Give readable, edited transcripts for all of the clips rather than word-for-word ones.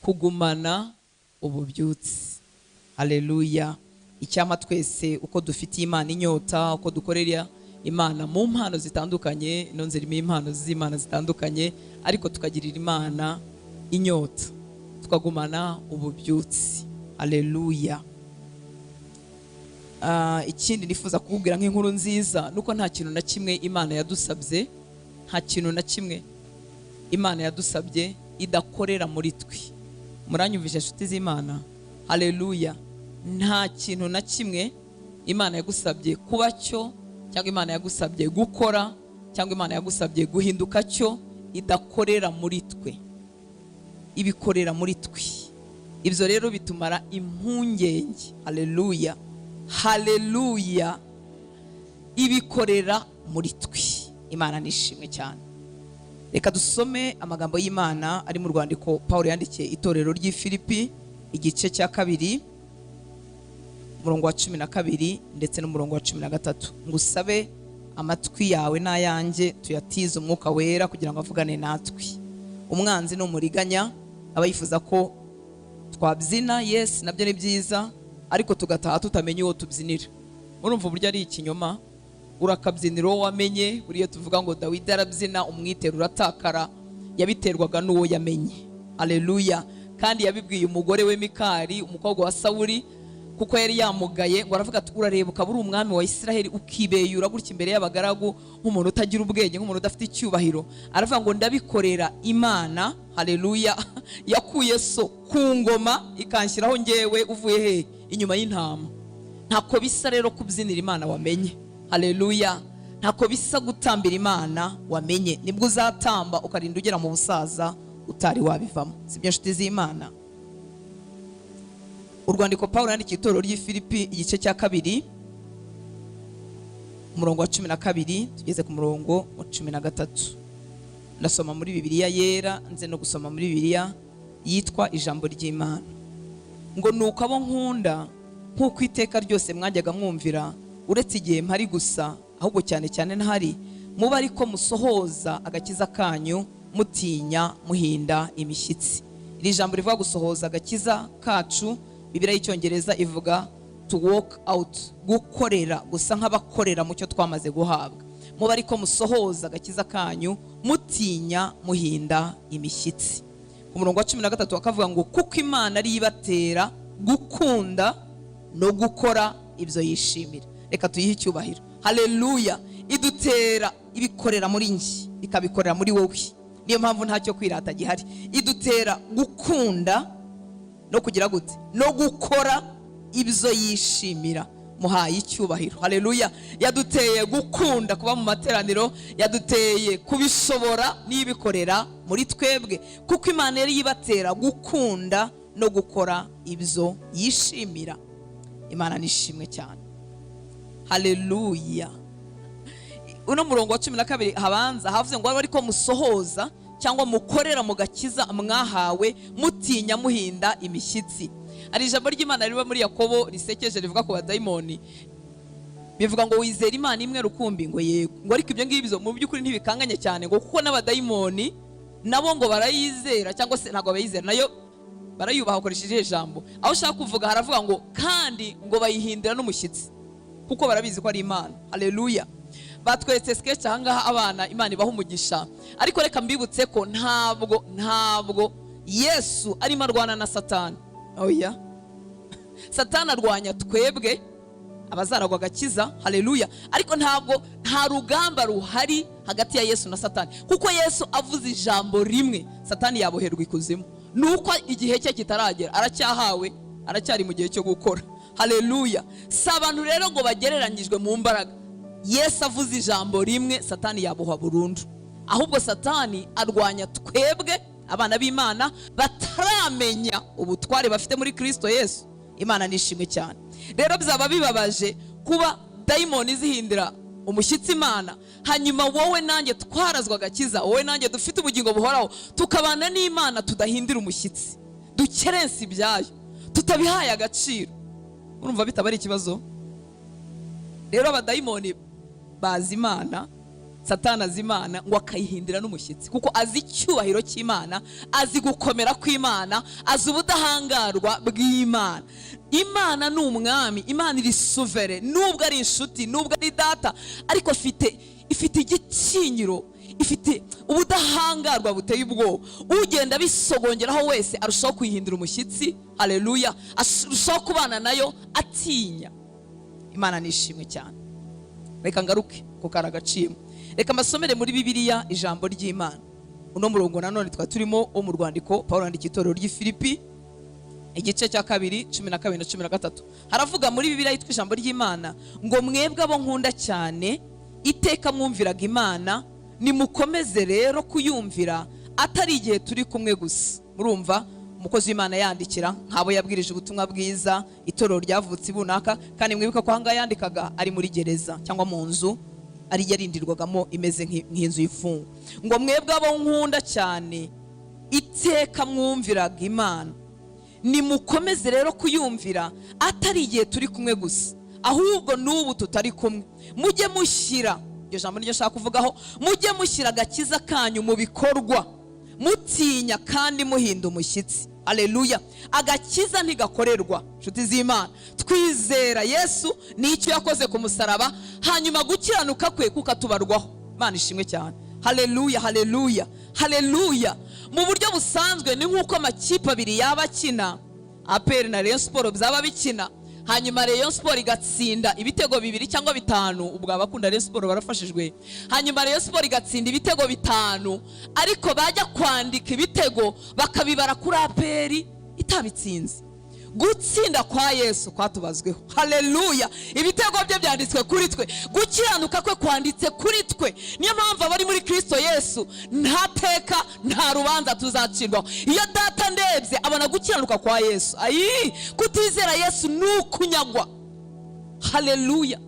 Kugumana ububyutse. Haleluya! Icyampa twese uko dufitiye Imana inyota, uko dukorera Imana mu mpano zitandukanye, ino nzira irimo impano z'Imana zitandukanye, ariko tukagirira Imana inyota, tukagumana ububyutse. Haleluya! Ikindi nifuza kukubwira nk'inkuru nziza nuko nta kintu na kimwe Imana yadusabye, nta kintu na kimwe Imana yadusabye idakorera muri twe. Muranyumvisha, inshuti z'Imana? Haleluya! Nta kintu na kimwe Imana yagusabye kuba cyo, cyangwa Imana yagusabye gukora, cyangwa Imana yagusabye guhinduka cyo idakorera muri twe. Ibikorera muri twe. Ibyo rero bitumara impungenge. Haleluya, haleluya! Ibikorera muri twe. Imana nishimwe cyane. Reka dusome amagambo y'Imana ari mu rwandiko Paul yandikiye itorero ry'i Filipi, igice cya 2, umurongo wa 12 ndetse n'umurongo wa 13. Ngusabe amatwi yawe n'ayanjye tuyatize Umwuka Wera kugira ngo avugane natwe. Umwanzi ni umuriganya, aba yifuza ko twabyina. Yes, nabyo ni byiza, ariko tugataha tutamenya uwo tubyinira. Murumva uburyo ari ikinyoma? Urakabyinira uwo wamenye. Buriya tuvuga ngo Dawidi arabyina umwitero uratakara, yabiterwaga n'uwo yamenye. Aleluya! Kandi yabibwiye umugore we Mikari, umukobwa wa Sawuri, kuko yari yamugaye, ngo aravuga ati: "Urareba ukaba uri umwami wa Isiraheli, ukibeyura gutya imbere y'abagaragu nk'umuntu utagira ubwenge, nk'umuntu udafite icyubahiro." Aravuga ngo: "Ndabikorera Imana, haleluya, yakuye so ku ngoma ikanshyiraho ngewe uvuye he? Inyuma y'intama." Ntako bisa rero kubyinira Imana wamenye. Haleluya! Ntako bisa gutambira Imana wamenye. Nibwo uzatamba ukarinda ugera mu busaza utari wabivamo. Sibyo, nshuti z'Imana? Urwandiko Paul yandikiye itorero ry'i Filipi, igice cya 2, umurongo wa 12 tugeze ku murongo wa 13. Ndasoma muri Bibiliya Yera, nze no gusoma muri Bibiliya yitwa Ijambo ry'Imana. Ngo: "Nuko abo nkunda, nk'uko iteka ryose mwajyaga mwumvira, uretse igihe mpari gusa, ahubwo cyane cyane ntahari, muba ariko musohoza agakiza kanyu mutinya muhinda imishyitsi." Iri jambo rivuga gusohoza agakiza kacu, Bibiliya y'Icyongereza ivuga to work out, gukorera, gusa nk'abakorera mu cyo twamaze guhabwa. Muba ariko musohoza agakiza kanyu mutinya muhinda imishyitsi. Ku murongo wa 13 bakavuga ngo: "Kuko Imana ariyo ibatera gukunda no gukora ibyo yishimira." Reka tuyihe icyubahiro. Haleluya! Idutera, ibikorera muri njye, ikabikorera muri wowe. Niyo mpamvu ntacyo kwirata gihari. Idutera gukunda no kugira gute? No gukora ibyo yishimira. Muhaye icyubahiro. Haleluya! Yaduteye gukunda kuba mu materaniro, yaduteye kubishobora n'ibikorera muri twebwe. "Kuko Imana yari ibatera gukunda no gukora ibyo yishimira." Imana nishimwe cyane. Haleluya! Uno murongo wa 12 habanza havuze ngo ariko musohoza cyangwa mukorera mu gakiza mwahawe mutinya muhinda imishyitsi. Hari ijambo ry'Imana riba muri Yakobo risekeje, rivuga ku badayimoni. Bivuga ngo: "Wizera Imana imwe rukumbi?" Ngo: "Yego." Ngo: "Ariko ibyo ngibyo mu by'ukuri ntibikanganye cyane," ngo "kuko n'abadayimoni nabo ngo barayizera," cyangwa se ntabwo bayizera, nayo barayubaha. Bakoresheje ijambo aho ushaka kuvuga, haravuga ngo kandi ngo bayihindira n'umushyitsi kuko barabizi ko ari Imana. Haleluya! Batweretse sketch ahangaha, abana Imana ibaha umugisha. Ariko reka mbibutse ko ntabwo Yesu arimo arwana na Satani. Oya, Satani arwanya twebwe abazaragwa agakiza. Haleluya! Ariko ntabwo, nta rugamba ruhari hagati ya Yesu na Satani, kuko Yesu avuze ijambo rimwe Satani yaboherwa ikuzimu. Ni uko igihe cye kitaragera, aracyahawe, aracyari mu gihe cyo gukora. Haleluya! Si abantu rero ngo bagereranyijwe mu mbaraga. Yesu avuze ijambo rimwe Satani yabohwa burundu. Ahubwo Satani arwanya twebwe abana b'Imana bataramenya ubutware bafite muri Kirisito Yesu. Imana nishimwe cyane. Rero byaba bibabaje kuba dayimoni zihindira umushyitsi Imana, hanyuma wowe nanjye twarazwa agakiza, wowe nanjye dufite ubugingo buhoraho, tukabana n'Imana, tudahindira umushyitsi, dukerensa ibyayo, tutabihaye agaciro. Urumva bitaba ari ikibazo? Rero abadayimoni bazi Imana. Satani azi Imana ngo akayihindira n'umushyitsi, kuko azi icyubahiro cy'Imana, azi gukomera kw'Imana, azi ubudahangarwa bw'Imana. Imana ni umwami, Imana iri souverain. Nubwo ari inshuti, nubwo ari data, ariko ifite igitinyiro, ifite ubudahangarwa buteye ubwoba. Ugenda abisogongeraho wese arushaho kuyihindura umushyitsi. Haleluya! Arushaho kubana nayo atinya. Imana nishimwe cyane. Reka ngaruke ku kari agaciyemo. Reka mbasomere muri Bibiliya ijambo ry'Imana. Uno murongo nanone twari turimo wo mu rwandiko Paul yandika itorero ry'i Filipi, igice cya 2, 12 na 13. Haravuga muri Bibiliya yitwa Ijambo ry'Imana ngo: "Mwebwe abo nkunda cyane, iteka mwumviraga Imana, nimukomeze rero kuyumvira, atari igihe turi kumwe gusa." Murumva umukozi w'Imana yandikira nk'abo yabwirije ubutumwa bwiza, itorero ryavutse ibunaka. Kandi mwibuka ko ahangaha yandikaga ari muri gereza cyangwa mu nzu ari yarindirwagamo, imeze nk'inzu y'imfungwa. Ngo: "Mwebwe abo nkunda cyane, iteka mwumviraga Imana, nimukomeze rero kuyumvira, atari igihe turi kumwe gusa, ahubwo n'ubu tutari kumwe. Mujye mushyira," iryo jambo niryo nshaka kuvugaho, "mujye mushyira agakiza kanyu mu bikorwa, mutinya kandi muhinda umushyitsi." Aleluya! Agakiza ntigakorerwa, inshuti z'Imana. Twizera Yesu n'icyo yakoze ku musaraba, hanyuma gukiranuka kwe kukatubarwaho. Imana ishimwe cyane. Haleluya, haleluya, haleluya! Mu buryo busanzwe ni nk'uko amakipe abiri yaba akina, APR na Rayon Sport byaba bikina, hanyuma Rayon Sport igatsinda ibitego bibiri cyangwa bitanu. Ubwo abakunda Rayon Sport barafashijwe. Hanyuma Rayon Sport igatsinda ibitego bitanu, ariko bajya kwandika ibitego bakabibara kuri APR itabitsinze. Gutsinda kwa Yesu kwatubazweho. Haleluya! Ibitego bye byanditswe kuri twe, gukiranuka kwe kwanditse kuri twe. Niyo mpamvu abari muri Kirisito Yesu nta teka, nta rubanza tuzacirwaho. Iyo data ndebye abona gukiranuka kwa Yesu. Ayi, kutizera Yesu ni ukunyagwa. Haleluya!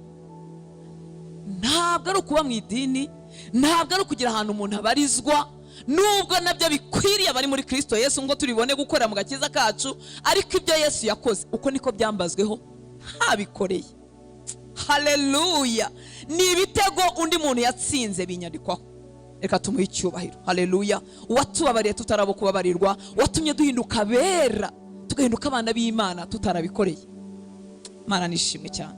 Ntabwo ari ukuba mu idini, ntabwo ari ukugira ahantu umuntu abarizwa, nubwo nabyo bikwiriye abari muri Kirisito Yesu ngo turibone gukorera mu gakiza kacu. Ariko ibyo Yesu yakoze, uko niko byambazweho ntabikoreye. Haleluya! Ni ibitego undi muntu yatsinze binyandikwaho. Reka tumuhe icyubahiro. Haleluya! Uwatubabariye tutarabo kubabarirwa, watumye duhinduka bera, tugahinduka abana b'Imana tutarabikoreye. Imana nishimwe cyane.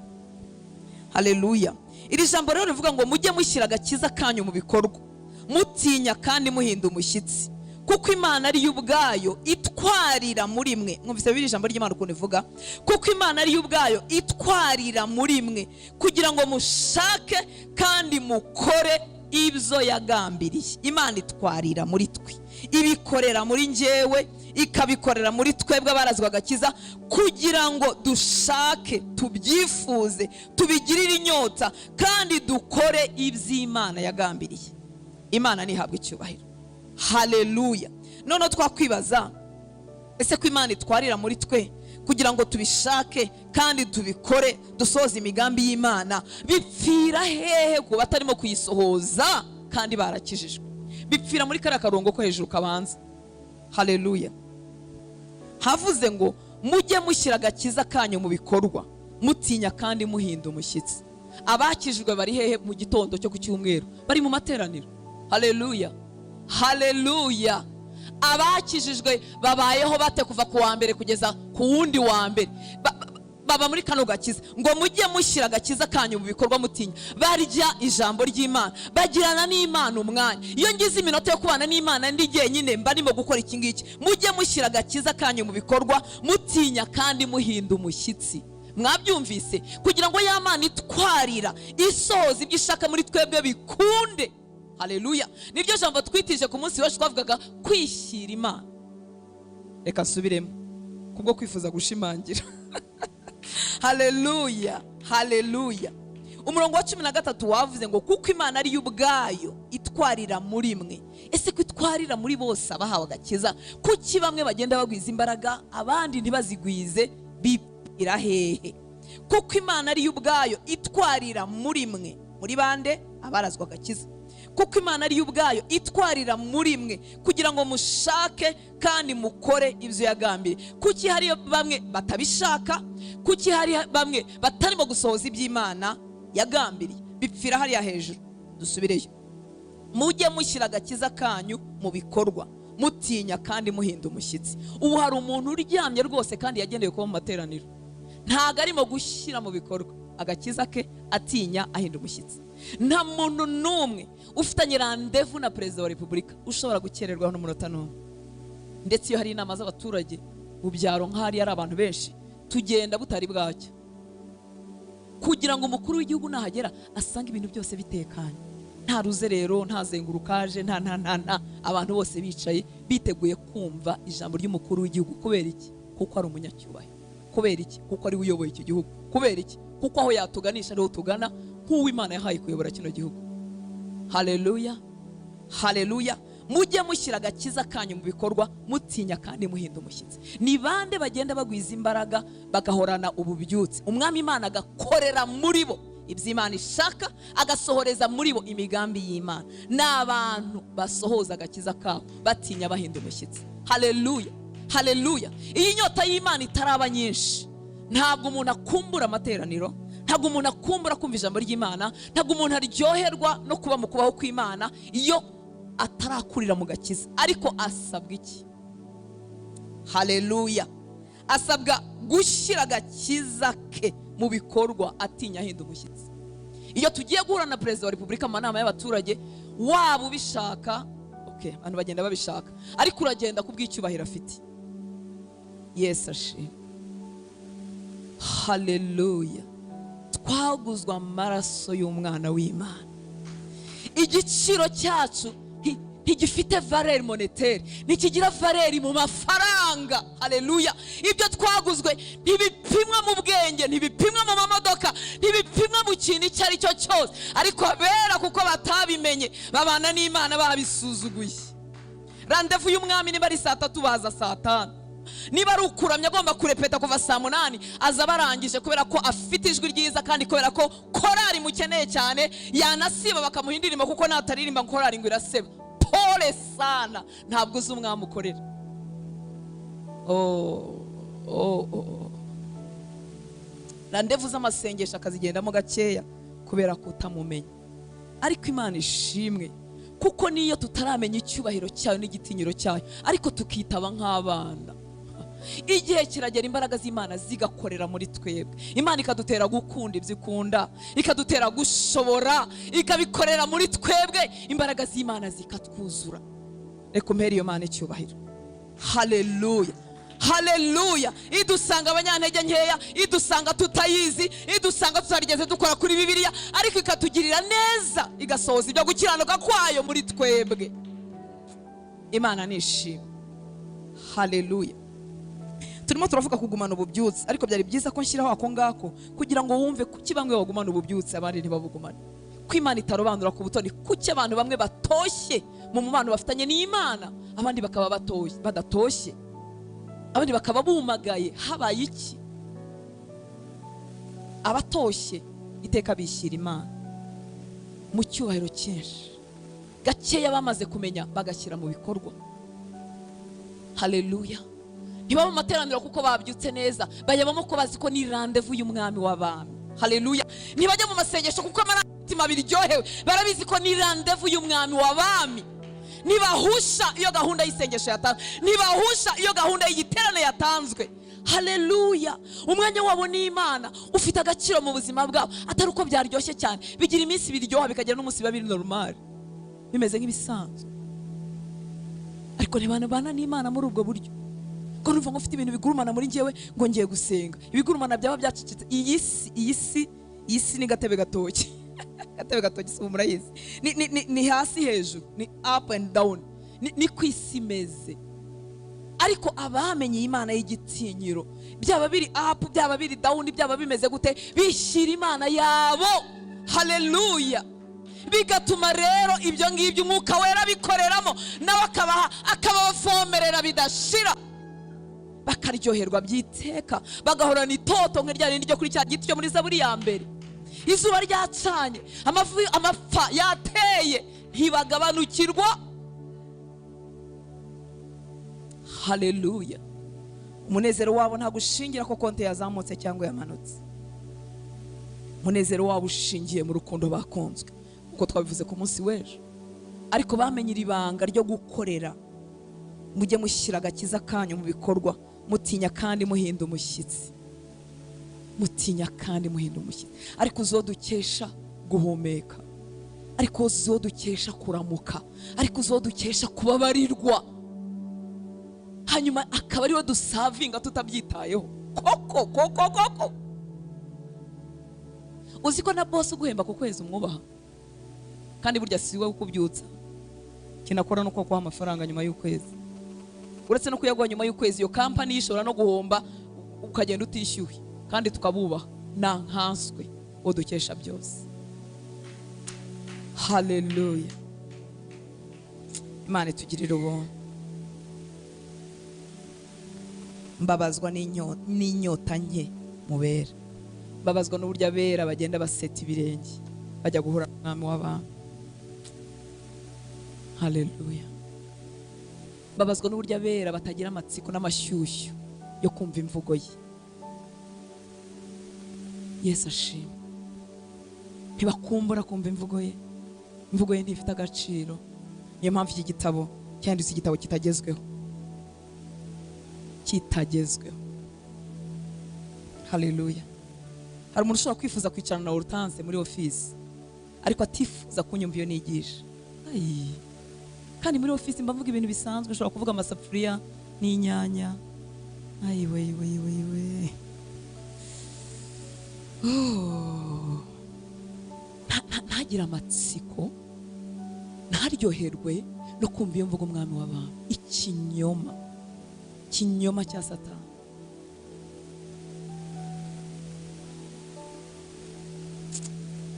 Haleluya! Iri jambo rero rivuga ngo: "Mujye mushyira agakiza kanyu mu bikorwa, mutinya kandi muhinda umushyitsi, kuko Imana ariyo ubwayo itwarira muri mwe." Mwumvise biri ijambo ry'Imana ukuntu ivuga? "Kuko Imana ariyo ubwayo itwarira muri mwe kugira ngo mushake kandi mukore ibyo yagambiriye." Imana itwarira muri twe, ibikorera muri njyewe, ikabikorera muri twebwe abarazwa agakiza, kugira ngo dushake, tubyifuze, tubigirire inyota kandi dukore iby'Imana yagambiriye. Imana ntihabwe icyubahiro. Haleluya! Noneho twakwibaza: ese ko Imana itwarira muri twe kugira ngo tubishake kandi tubikore, dusohoze imigambi y'Imana, bipfira hehe ku batarimo kuyisohoza kandi barakijijwe? Bipfira muri kariya karongo ko hejuru kabanza. Haleluya! Havuze ngo: "Mujye mushyira agakiza kanyu mu bikorwa, mutinya kandi muhinda umushyitsi." Abakijijwe bari hehe mu gitondo cyo ku cyumweru? Bari mu materaniro. Haleluya, haleluya! Abakijijwe babayeho bate kuva ku wa mbere kugeza ku wundi wa mbere? Baba muri kano gakiza ngo: "Mujye mushyira agakiza kanyu mu bikorwa mutinya." Barya ijambo ry'Imana, bagirana n'Imana umwanya. Iyo ngize iminota yo kubana n'Imana ndi jyenyine, mba ndimo gukora iki ngiki: mujye mushyira agakiza kanyu mu bikorwa, mutinya kandi muhinda umushyitsi. Mwabyumvise? Kugira ngo ya Mana itwarira, isohoza ibyo ishaka muri twebwe bikunde. Haleluya! Niryo jambo twitije ku munsi wacu, twavugaga kwishyira Imana. Reka nsubiremo kubwo kwifuza gushimangira. Haleluya, haleluya! Umurongo wa 13 wavuze ngo: "Kuko Imana ariyo ubwayo itwarira muri mwe." Ese ko itwarira muri bose abahawe agakiza, kuki bamwe bagenda bagwiza imbaraga abandi ntibazigwize? Bipfira hehe? "Kuko Imana ariyo ubwayo itwarira muri mwe." Muri bande? Abarazwa agakiza. "Kuko Imana ariyo ubwayo itwarira muri mwe kugira ngo mushake kandi mukore ibyo yagambiriye." Kuki hari bamwe batabishaka? Kuki hari bamwe batarimo gusohoza iby'Imana yagambiriye? Bipfira hariya hejuru. Dusubireyo. Mujye mushyira agakiza kanyu mu bikorwa, mutinya kandi muhinda umushyitsi. Ubu hari umuntu uryamye rwose kandi yagenewe kuba mu materaniro, ntabwo arimo gushyira mu bikorwa agakiza ke, atinya, ahinda umushyitsi. Nta muntu n'umwe ufitanye rendez-vous na Perezida wa Repubulika ushobora gukererwaho n'umunota n'umwe. Ndetse iyo hari inama z'abaturage mu byaro, nk'ahari hari abantu benshi, tugenda butari bwacya kugira ngo umukuru w'igihugu nahagera asange ibintu byose bitekanye, nta ruzerero, nta zengurukaje, nta nta nta nta abantu bose bicaye biteguye kumva ijambo ry'umukuru w'igihugu. Kubera iki? Kuko ari umunyacyubahiro. Kubera iki? Kuko ari we uyoboye iki gihugu. Kubera iki? Kuko aho yatuganisha ariho tugana, nk'uwo Imana yahaye kuyobora kino gihugu. Haleluya, haleluya! Mujye mushyira agakiza kanyu mu bikorwa, mutinya kandi muhinda umushyitsi. Ni bande bagenda bagwiza imbaraga, bagahorana ububyutse, Umwami Imana agakorera muri bo ibyo Imana ishaka, agasohoreza muri bo imigambi y'Imana? Ni abantu basohoza agakiza kabo batinya, bahinda umushyitsi. Haleluya, haleluya! Iyo inyota y'Imana itaraba nyinshi, ntabwo umuntu akumbura amateraniro, ntabwo umuntu akumbura kumva ijambo ry'Imana, ntabwo umuntu aryoherwa no kuba mu kubaho kw'Imana iyo atarakurira mu gakiza. Ariko asabwa iki? Haleluya! Asabwa gushyira agakiza ke mu bikorwa, atinya, ahinda umushyitsi. Iyo tugiye guhura na Perezida wa Repubulika mu nama y'abaturage, waba ubishaka, okay, abantu bagenda babishaka, ariko uragenda ku bw'icyubahiro afite. Yesu ashimwe! Haleluya! Twaguzwe amaraso y'Umwana w'Imana. Igiciro cyacu ntigifite valeur monétaire, ntikigira valeur mu mafaranga. Haleluya! Ibyo twaguzwe ntibipimwa mu bwenge, ntibipimwa mu mamodoka, ntibipimwa mu kintu icyo ari cyo cyose. Ariko abera, kuko batabimenye, babana n'Imana babisuzuguye. Rendez-vous y'Umwami niba ari saa 3, baza saa 5. Niba ari ukuramya, agomba kurepeta kuva saa 8, aza barangije, kubera ko afite ijwi ryiza kandi kubera ko korari mukeneye cyane. Yanasiba bakamuha indirimbo, kuko nataririmba ngo korari ngo iraseba. Pole sana, ntabwo uzi Umwami ukorera. Oh. Rendez-vous z'amasengesho akazigendamo gakeya kubera kutamumenya. Ariko Imana ishimwe, kuko niyo tutaramenya icyubahiro cyayo n'igitinyiro cyayo, ariko tukitaba nk'abana, igihe kiragera imbaraga z'Imana zigakorera muri twebwe. Imana ikadutera gukunda ibyo ikunda, ikadutera gushobora, ikabikorera muri twebwe, imbaraga z'Imana zikatwuzura. Reka umpere iyo Mana icyubahiro. Haleluya, haleluya! Idusanga abanyantege nkeya, idusanga tutayizi, idusanga tutarigeze dukora kuri Bibiliya, ariko ikatugirira neza, igasohoza ibyo gukiranuka kwayo muri twebwe. Imana nishimwe! Haleluya! Turimo turavuga kugumana ububyutse, ariko byari byiza ko nshyiraho ako ngako kugira ngo wumve kuki bamwe bagumana ububyutse, abandi ntibabugumane, ko Imana itarobanura ku butoni. Kuki abantu bamwe batoshye mu mubano bafitanye n'Imana, abandi bakaba batoshye badatoshye, abandi bakaba bumagaye? Habaye iki? Abatoshye iteka bishyira Imana mu cyubahiro cyinshi. Gakeya bamaze kumenya bagashyira mu bikorwa. Haleluya! Ntibaba mu materaniro kuko babyutse neza, bayabamo ko bazi ko ni rendez-vous y'Umwami w'abami. Haleluya! Ntibajya mu masengesho kuko amarangamutima biryohewe, barabizi ko ni rendez-vous y'Umwami w'abami. Ntibahusha iyo gahunda y'isengesho yatanzwe, ntibahusha iyo gahunda y'igiterane yatanzwe. Haleluya! Umwanya wabo n'Imana ufite agaciro mu buzima bwabo, atari uko byaryoshye cyane. Bigira iminsi biryoha, bikagira n'umunsi biba biri normal, bimeze nk'ibisanzwe. Ariko ntibana n'Imana muri ubwo buryo, ko numva ngo ufite ibintu bigurumana muri njyewe, ngo ngiye gusenga, ibigurumana byaba byacecetse. Iyi si, iyi si, iyi si ni gatebe gatoki. Gatebe gatoki si murayizi? Ni hasi hejuru, ni up and down, ni ku isi imeze. Ariko abamenye Imana y'igitinyiro, byaba biri up, byaba biri down, byaba bimeze gute, bishyira Imana yabo. Haleluya! Bigatuma rero ibyo ngibyo Umwuka Wera abikoreramo, nawe akabaha, akabavomerera bidashira, bakaryoherwa byiteka, bagahorana itoto nk'irya rindi ryo kuri cya giti cyo muri Zaburi ya mbere. Izuba ryacanye, amafu, amapfa yateye, ntibagabanukirwa. Haleluya! Umunezero wabo ntabwo ushingira ko konti yazamutse cyangwa yamanutse. Umunezero wabo ushingiye mu rukundo bakunzwe, kuko twabivuze ku munsi w'ejo. Ariko bamenye iri banga ryo gukorera. Mujye mushyira agakiza kanyu mu bikorwa, mutinya kandi muhinda umushyitsi, mutinya kandi muhinda umushyitsi. Ariko uzodukesha guhumeka, ariko uzodukesha kuramuka, ariko uzodukesha kubabarirwa, hanyuma akaba ariwe dusavinga tutabyitayeho. Koko koko koko, uzi ko na boss uguhemba ku kwezi umwubaha, kandi burya si we ukubyutsa. Kinakora nuko kuha amafaranga nyuma y'ukwezi, uretse no kuyaguha nyuma y'ukwezi, iyo kampani ishobora no guhomba ukagenda utishyuwe, kandi tukabubaha. Na nkanswe udukesha byose. Haleluya, Imana itugirire ubuntu. Mbabazwa n'inyota nke mubera, mbabazwa n'uburyo abera bagenda baseta ibirenge bajya guhura n'umwami w'abantu. Haleluya, mbabazwa n'uburyo abera batagira amatsiko n'amashyushyu yo kumva imvugo ye. Yesu ashimwe. Ntibakumbura kumva imvugo ye, imvugo ye ntifite agaciro. Niyo mpamvu iki gitabo cyanditse igitabo kitagezweho, kitagezweho. Haleluya. Hari umuntu ushobora kwifuza kwicarana na Hortense muri office, ariko atifuza kunyumva iyo nigisha. Ayi, kandi muri office mba mvuga ibintu bisanzwe, ushobora kuvuga amasafuriya n'inyanya. Ayi we we we we. Oh. Ntagira amatsiko, ntaryoherwe no kumva iyo mvuga umwami w'abantu. Ikinyoma, kinyoma cya Satani.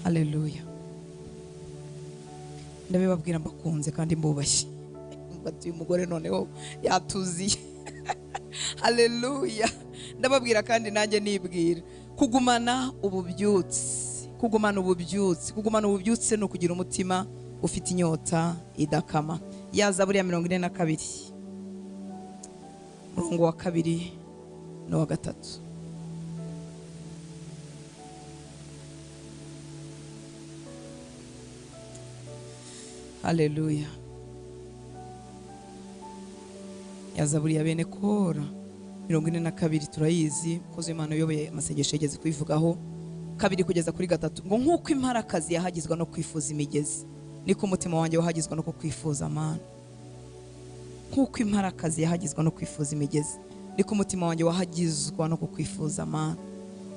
Haleluya. Ndabibabwira mbakunze kandi mbubashye. Mbati uyu mugore noneho yatuziye. Haleluya. Ndababwira kandi nanjye nibwira kugumana ububyutse, kugumana ububyutse, kugumana ububyutse no kugira umutima ufite inyota idakama. Ya Zaburi ya 42 murongo wa 2 n'uwa 3. Haleluya. Ya Zaburi ya bene Kora 42 turayizi, koze Imana yoboye amasengesho yageze kubivugaho 2 kugeza kuri 3, ngo nkuko imparakazi yahagizwa no kwifuza imigezi, niko umutima wanjye wahagizwa no kwifuza Mana. Nkuko imparakazi yahagizwa no kwifuza imigezi, niko umutima wanjye wahagizwa no kwifuza Mana.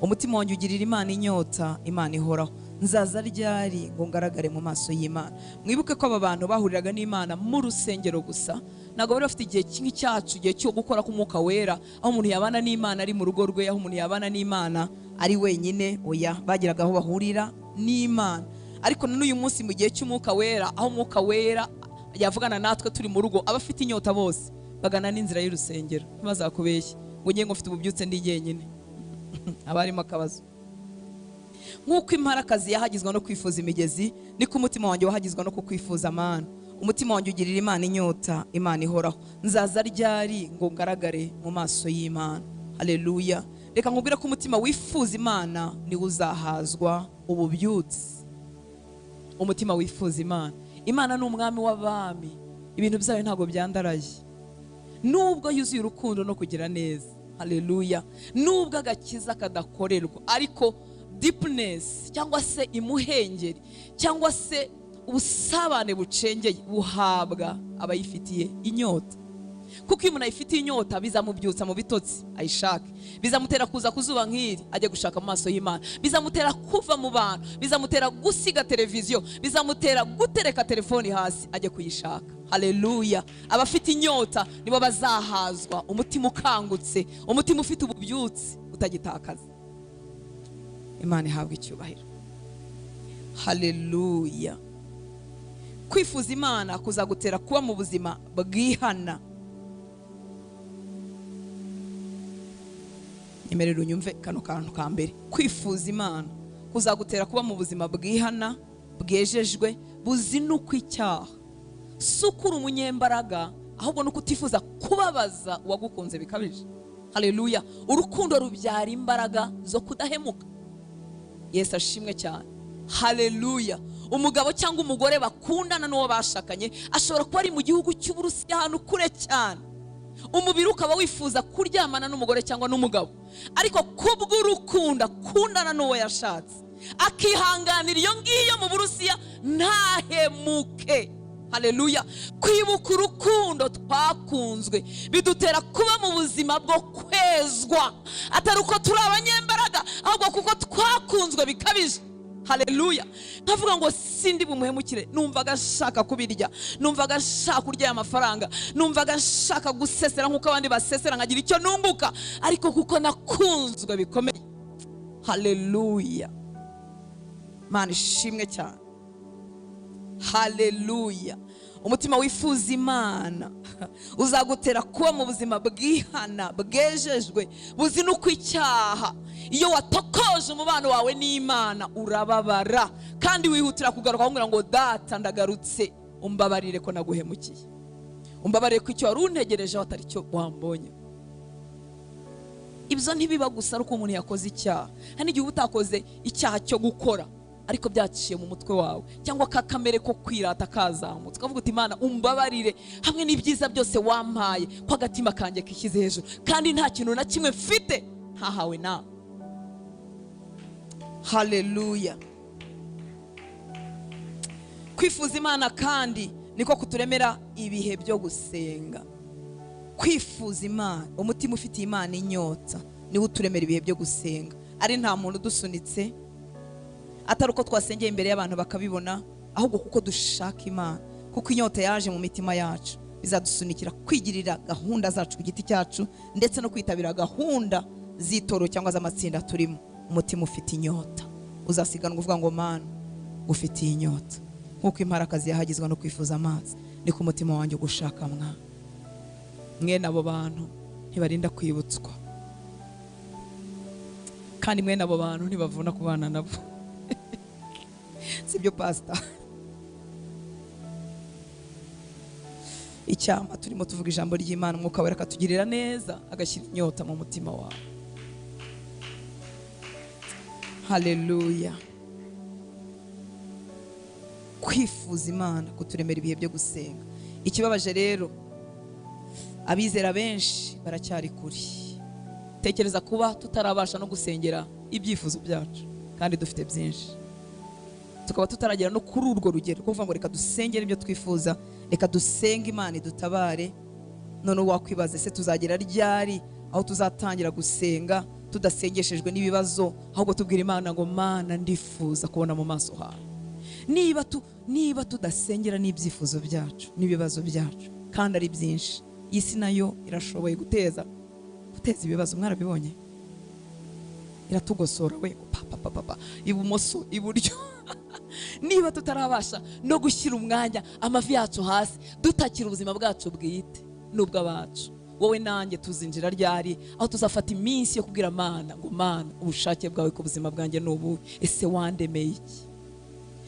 Umutima wanjye ugirira Imana inyota, Imana ihoraho. Nzaza ryari ngo ngaragare mu maso y'Imana? Mwibuke ko aba bantu bahuriraga n'Imana mu rusengero gusa, ntabwo bari bafite igihe nk'icyacu, igihe cyo gukora k'umwuka wera, aho umuntu yabana n'Imana ari mu rugo rwe, aho umuntu yabana n'Imana ari wenyine. Oya, bagiraga aho bahurira n'Imana. Ariko n'uyu munsi mu gihe cy'umwuka wera, aho umwuka wera yavugana natwe turi mu rugo, abafite inyota bose bagana n'inzira y'urusengero. Ntibazakubeshye ngo ngiye ngo mfite ububyutse ndi jyenyine. Abarimo akabazo. Nkuko imparakazi yahagizwa no kwifuza imigezi, niko umutima wanjye wahagizwa no kukwifuza Mana. Umutima wanjye ugirira Imana inyota, Imana ihoraho. Nzaza ryari ngo ngaragare mu maso y'Imana? Haleluya. Reka nkubwire ko umutima wifuza Imana niwo uzahazwa ububyutse. Umutima wifuza Imana. Imana ni umwami w'abami, ibintu byayo ntabwo byandaraye, nubwo yuzuye urukundo no kugira neza. Haleluya. Nubwo agakiza kadakorerwa, ariko deepness cyangwa se imuhengeri cyangwa se ubusabane bucengeye buhabwa abayifitiye inyota. Kuko iyo umuntu ayifitiye inyota bizamubyutsa mu bitotsi ayishake, bizamutera kuza kuzuba nk'iri ajya gushaka mu maso y'Imana, bizamutera kuva mu bantu, bizamutera gusiga televiziyo, bizamutera gutereka telefoni hasi ajya kuyishaka. Haleluya. Abafite inyota nibo bazahazwa, umutima ukangutse, umutima ufite ububyutse utagitakaza. Imana ihabwe icyubahiro. Haleluya. Kwifuza Imana kuzagutera kuba mu buzima bwihana. Nyemerera unyumve kano kantu ka mbere. Kwifuza Imana kuzagutera kuba mu buzima bwihana, bwejejwe, buzinukwa icyaha. Si ukuri umunyembaraga, ahubwo nuko utifuza kubabaza uwagukunze bikabije. Haleluya. Urukundo rubyara imbaraga zo kudahemuka. Yesu ashimwe cyane. Haleluya. Umugabo cyangwa umugore bakundana n'uwo bashakanye ashobora kuba ari mu gihugu cy'Uburusiya, ahantu kure cyane, umubiri ukaba wifuza kuryamana n'umugore cyangwa n'umugabo, ariko kubw'urukundo akundana n'uwo yashatse akihanganira iyo ngiyo mu Burusiya, ntahemuke. Haleluya! Kwibuka urukundo twakunzwe bidutera kuba mu buzima bwo kwezwa, atari uko turi abanyembaraga, ahubwo kuko twakunzwe bikabije. Haleluya! Nkavuga ngo sindi bumuhemukire. Numvaga nshaka kubirya, numvaga nshaka kurya aya mafaranga, numvaga nshaka gusesera nk'uko abandi basesera, nkagira icyo nunguka, ariko kuko nakunzwe bikomeye. Haleluya! Mana ishimwe cyane. Haleluya! Umutima wifuza Imana uzagutera kuba mu buzima bwihana, bwejejwe, buzi n'uko icyaha. Iyo watokoje umubano wawe n'Imana urababara, kandi wihutira kugaruka kugira ngo: "Data, ndagarutse, umbabarire ko naguhemukiye, umbabarire ko icyo wari untegerejeho atari cyo wambonye." Ibyo ntibiba gusa ari uko umuntu yakoze icyaha. Hari n'igihe uba utakoze icyaha cyo gukora, ariko byaciye mu mutwe wawe, cyangwa ka kamere ko kwirata kazamutse, ukavuga uti: "Imana umbabarire, hamwe n'ibyiza byose wampaye, ko agatima kanjye kishyize hejuru kandi nta kintu na kimwe mfite ntahawe nawe." Haleluya! Kwifuza Imana kandi niko kuturemera ibihe byo gusenga. Kwifuza Imana, umutima ufitiye Imana inyota, niwo uturemera ibihe byo gusenga, ari nta muntu udusunitse, atari uko twasengeye imbere y'abantu bakabibona, ahubwo kuko dushaka Imana, kuko inyota yaje mu mitima yacu. Bizadusunikira kwigirira gahunda zacu ku giti cyacu, ndetse no kwitabira gahunda z'itoro cyangwa z'amatsinda turimo. Umutima ufite inyota uzasiganwa uvuga ngo: "Mana, ufitiye inyota." Nk'uko imparakazi yahagizwa no kwifuza amazi, niko umutima wanjye ugushaka mwa. Mwene abo bantu ntibarinda kwibutswa, kandi mwene abo bantu ntibavuna kubana nabo. Sibyo, pasita? Icyama turimo tuvuga ijambo ry'Imana, Umwuka Wera akatugirira neza, agashyira inyota mu mutima wawe. Haleluya! Kwifuza Imana kuturemera ibihe byo gusenga. Ikibabaje rero, abizera benshi baracyari kure. Tekereza kuba tutarabasha no gusengera ibyifuzo byacu kandi dufite byinshi, tukaba tutaragera no kuri urwo rugero rwo kuvuga ngo: "Reka dusengere ibyo twifuza, reka dusenge Imana idutabare." None wakwibaza: ese tuzagera ryari aho tuzatangira gusenga tudasengeshejwe n'ibibazo, ahubwo tubwira Imana ngo: "Mana, ndifuza kubona mu maso hawe"? Niba tudasengera n'ibyifuzo byacu n'ibibazo byacu kandi ari byinshi, iyi si nayo irashoboye guteza ibibazo. Mwarabibonye, iratugosora we, papa papa papa, ibumoso, iburyo. Niba tutarabasha no gushyira umwanya amavi yacu hasi, dutakira ubuzima bwacu bwite n'ubw'abacu, wowe nanjye tuzinjira ryari aho tuzafata iminsi yo kubwira Mana ngo: "Mana, ubushake bwawe ku buzima bwanjye ni ubuhe? Ese wandemeye iki?"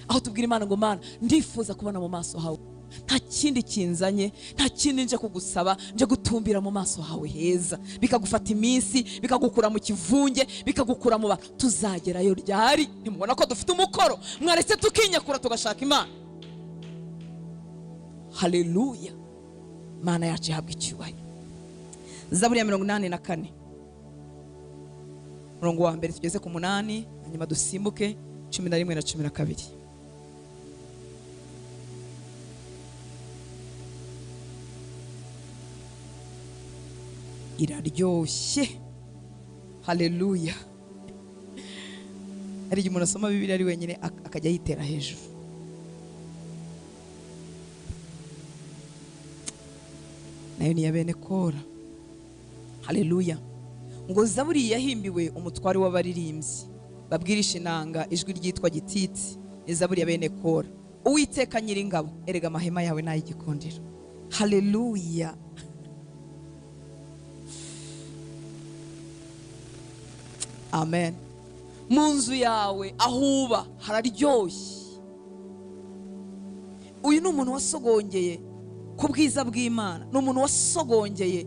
Aho tubwira Imana ngo: "Mana, ndifuza kubona mu maso hawe, nta kindi kinzanye, nta kindi nje kugusaba, nje gutumbira mu maso hawe heza." Bikagufata iminsi, bikagukura mu kivunge, bikagukura mu bantu. Tuzagerayo ryari? Ntimubona ko dufite umukoro? Mwaretse tukinyakura tugashaka Imana. Haleluya! Mana yacu ihabwa icyubahiro. Zaburi ya 84, umurongo wa mbere tugeze ku 8, hanyuma dusimbuke 11 na 12. Iraryoshye. Haleluya! Hari igihe umuntu asoma Bibiliya ari wenyine, akajya yitera hejuru. Nayo ni iya bene Kora. Haleluya! Ngo: Zaburi yahimbiwe umutware w'abaririmbyi babwirisha inanga, ijwi ryitwa Gititi. Ni zaburi ya bene Kora. Uwiteka Nyiringabo, erega amahema yawe ni ay'igikundiro. Haleluya! Amen. Mu nzu yawe aho uba hararyoshye. Uyu ni umuntu wasogongeye ku bwiza bw'Imana, ni umuntu wasogongeye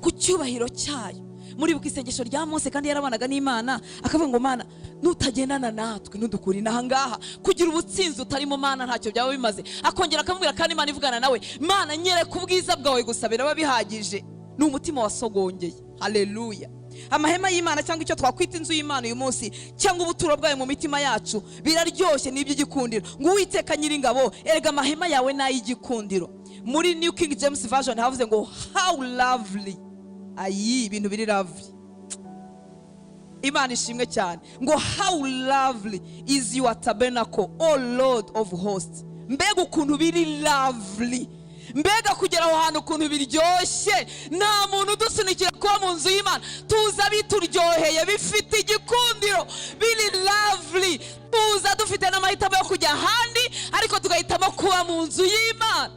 ku cyubahiro cyayo. Muri isengesho rya Mose, kandi yarabanaga n'Imana, akavuga ngo: "Mana, Nutagendana natwe, ntudukure inaha ngaha. Kugira ubutsinzi utarimo, Mana, ntacyo byaba bimaze. Akongera akamubwira, kandi Imana ivugana nawe: "Mana, nyereka ubwiza bwawe gusa, biraba bihagije." Ni umutima wasogongeye. Haleluya! Amahema y'Imana, cyangwa icyo twakwita inzu y'Imana uyu munsi, cyangwa ubuturo bwayo mu mitima yacu, biraryoshye, ni iby'igikundiro. Ngo: "Uwiteka Nyiringabo, erega amahema yawe ni ay'igikundiro." Muri New King James Version havuze ngo "how lovely". Ayi, ibintu biri lovely. Imana ishimwe cyane. Ngo: "How lovely is your tabernacle, O Lord of hosts." Mbega ukuntu biri lovely! Mbega kugera aho hantu ukuntu biryoshye! Nta muntu udusunikira kuba mu nzu y'Imana. Tuza bituryoheye, bifite igikundiro, biri lovely. Tuza dufite n'amahitamo yo kujya ahandi, ariko tugahitamo kuba mu nzu y'Imana.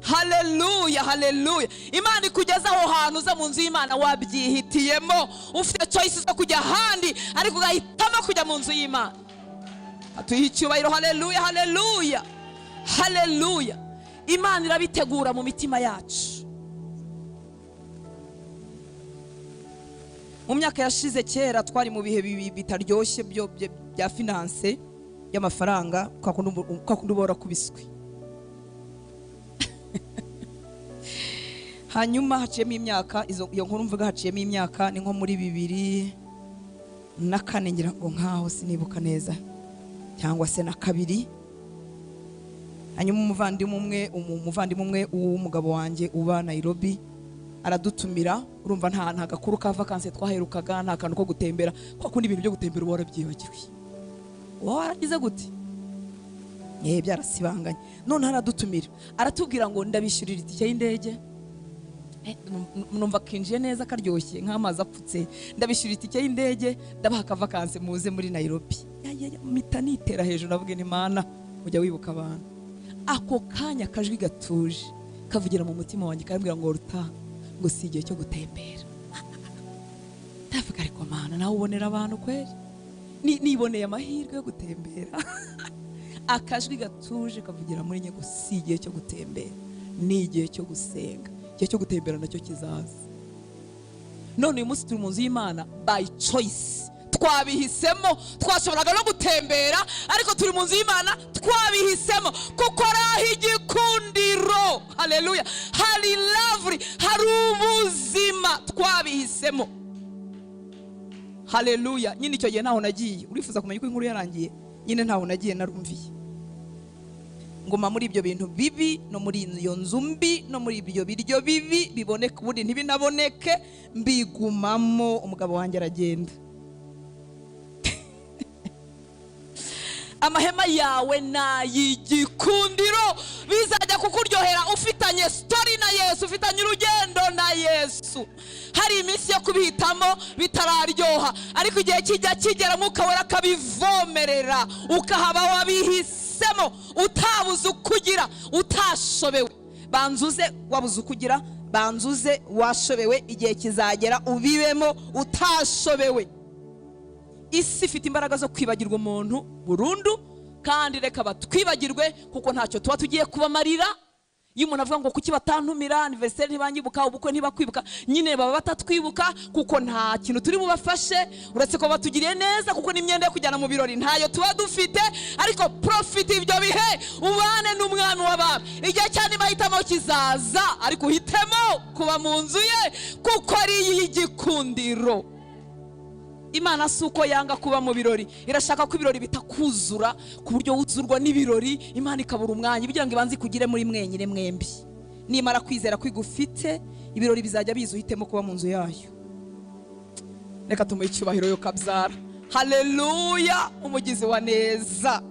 Haleluya, haleluya! Imana ikugeza aho hantu uza mu nzu y'Imana wabyihitiyemo, ufite choice zo kujya ahandi, ariko ugahitamo kujya mu nzu y'Imana. Atuha icyubahiro. Haleluya, haleluya, haleluya! Imana irabitegura mu mitima yacu. Mu myaka yashize kera, twari mu bihe bibi bitaryoshye byo bya finance, y'amafaranga, kwa kundi uba warakubiswe. Hanyuma haciyemo imyaka, iyo nkuru mvuga haciyemo imyaka, ni nko muri 2004, ngira ngo, nkaho sinibuka neza, cyangwa se na kabiri. Hanyuma umuvandimwe umwe w'umugabo wanjye uba Nairobi aradutumira. Urumva nta gakuru ka vacances twaherukaga, nta kantu ko gutembera. Kwa kundi ibintu byo gutembera uba warabyibagiwe, uba waragize gute, byarasibanganye. None aradutumira, aratubwira ngo: "Ndabishyurira itike y'indege." Numva kinjiye neza, karyoshye nk'amazi apfutse. "Ndabishyura itike y'indege, ndabaha akavacances, muze muri Nairobi." Ya, ya, ya, mpita nitera hejuru, navuga nti: "Mana, ujya wibuka abantu." Ako kanya akajwi gatuje kavugira mu mutima wanjye, karambwira ngo: "Ruta," ngo, "si igihe cyo gutembera." Ndavuga: "Ariko Mana, nawe ubonera abantu kweri." Niboneye amahirwe yo gutembera, akajwi gatuje kavugira muri nye ngo: "Si igihe cyo gutembera, ni igihe cyo gusenga. Igihe cyo gutembera nacyo kizaza." None uyu munsi turi mu nzu y'Imana by choice, twabihisemo. Twashoboraga no gutembera, ariko turi mu nzu y'Imana twabihisemo, kuko ari aho igikundiro. Haleluya! Hari lovely, hari ubuzima, twabihisemo. Haleluya! Nyine icyo gihe ntaho nagiye. Urifuza kumenya uko inkuru yarangiye? Nyine ntaho nagiye, narumviye, nguma muri ibyo bintu bibi, no muri iyo nzu mbi, no muri ibyo biryo bibi biboneka ubundi ntibinaboneke, mbigumamo. Umugabo wanjye aragenda. Amahema yawe ni ay'igikundiro. Bizajya kukuryohera ufitanye story na Yesu, ufitanye urugendo na Yesu. Hari iminsi yo kubihitamo bitararyoha, ariko igihe kijya kigera Mwuka Wera akabivomerera, ukahaba wabihisemo, utabuze uko ugira, utashobewe. Banzuze wabuze uko ugira, banzuze washobewe, igihe kizagera ubibemo utashobewe. Isi ifite imbaraga zo kwibagirwa umuntu burundu, kandi reka batwibagirwe, kuko ntacyo tuba tugiye kubamarira. Iyo umuntu avuga ngo: "Kuki batantumira anniversaire, ntibanyibuka, ubukwe ntibakwibuka," nyine baba batatwibuka kuko nta kintu turi bubafashe, uretse ko batugiriye neza, kuko n'imyenda yo kujyana mu birori ntayo tuba dufite. Ariko profite ibyo bihe, ubane n'Umwami w'abami. Igihe cyane mahitamo kizaza, ariko uhitemo kuba mu nzu ye, kuko ari iy'igikundiro. Imana si uko yanga kuba mu birori, irashaka ko ibirori bitakuzura ku buryo wuzurwa n'ibirori, Imana ikabura umwanya, kugira ngo ibanze ikugire muri mwenyine mwembi. Nimara kwizera ko igufite, ibirori bizajya biza, uhitemo kuba mu nzu yayo. Reka tumuhe icyubahiro yo kabyara. Haleluya! Umugizi wa neza,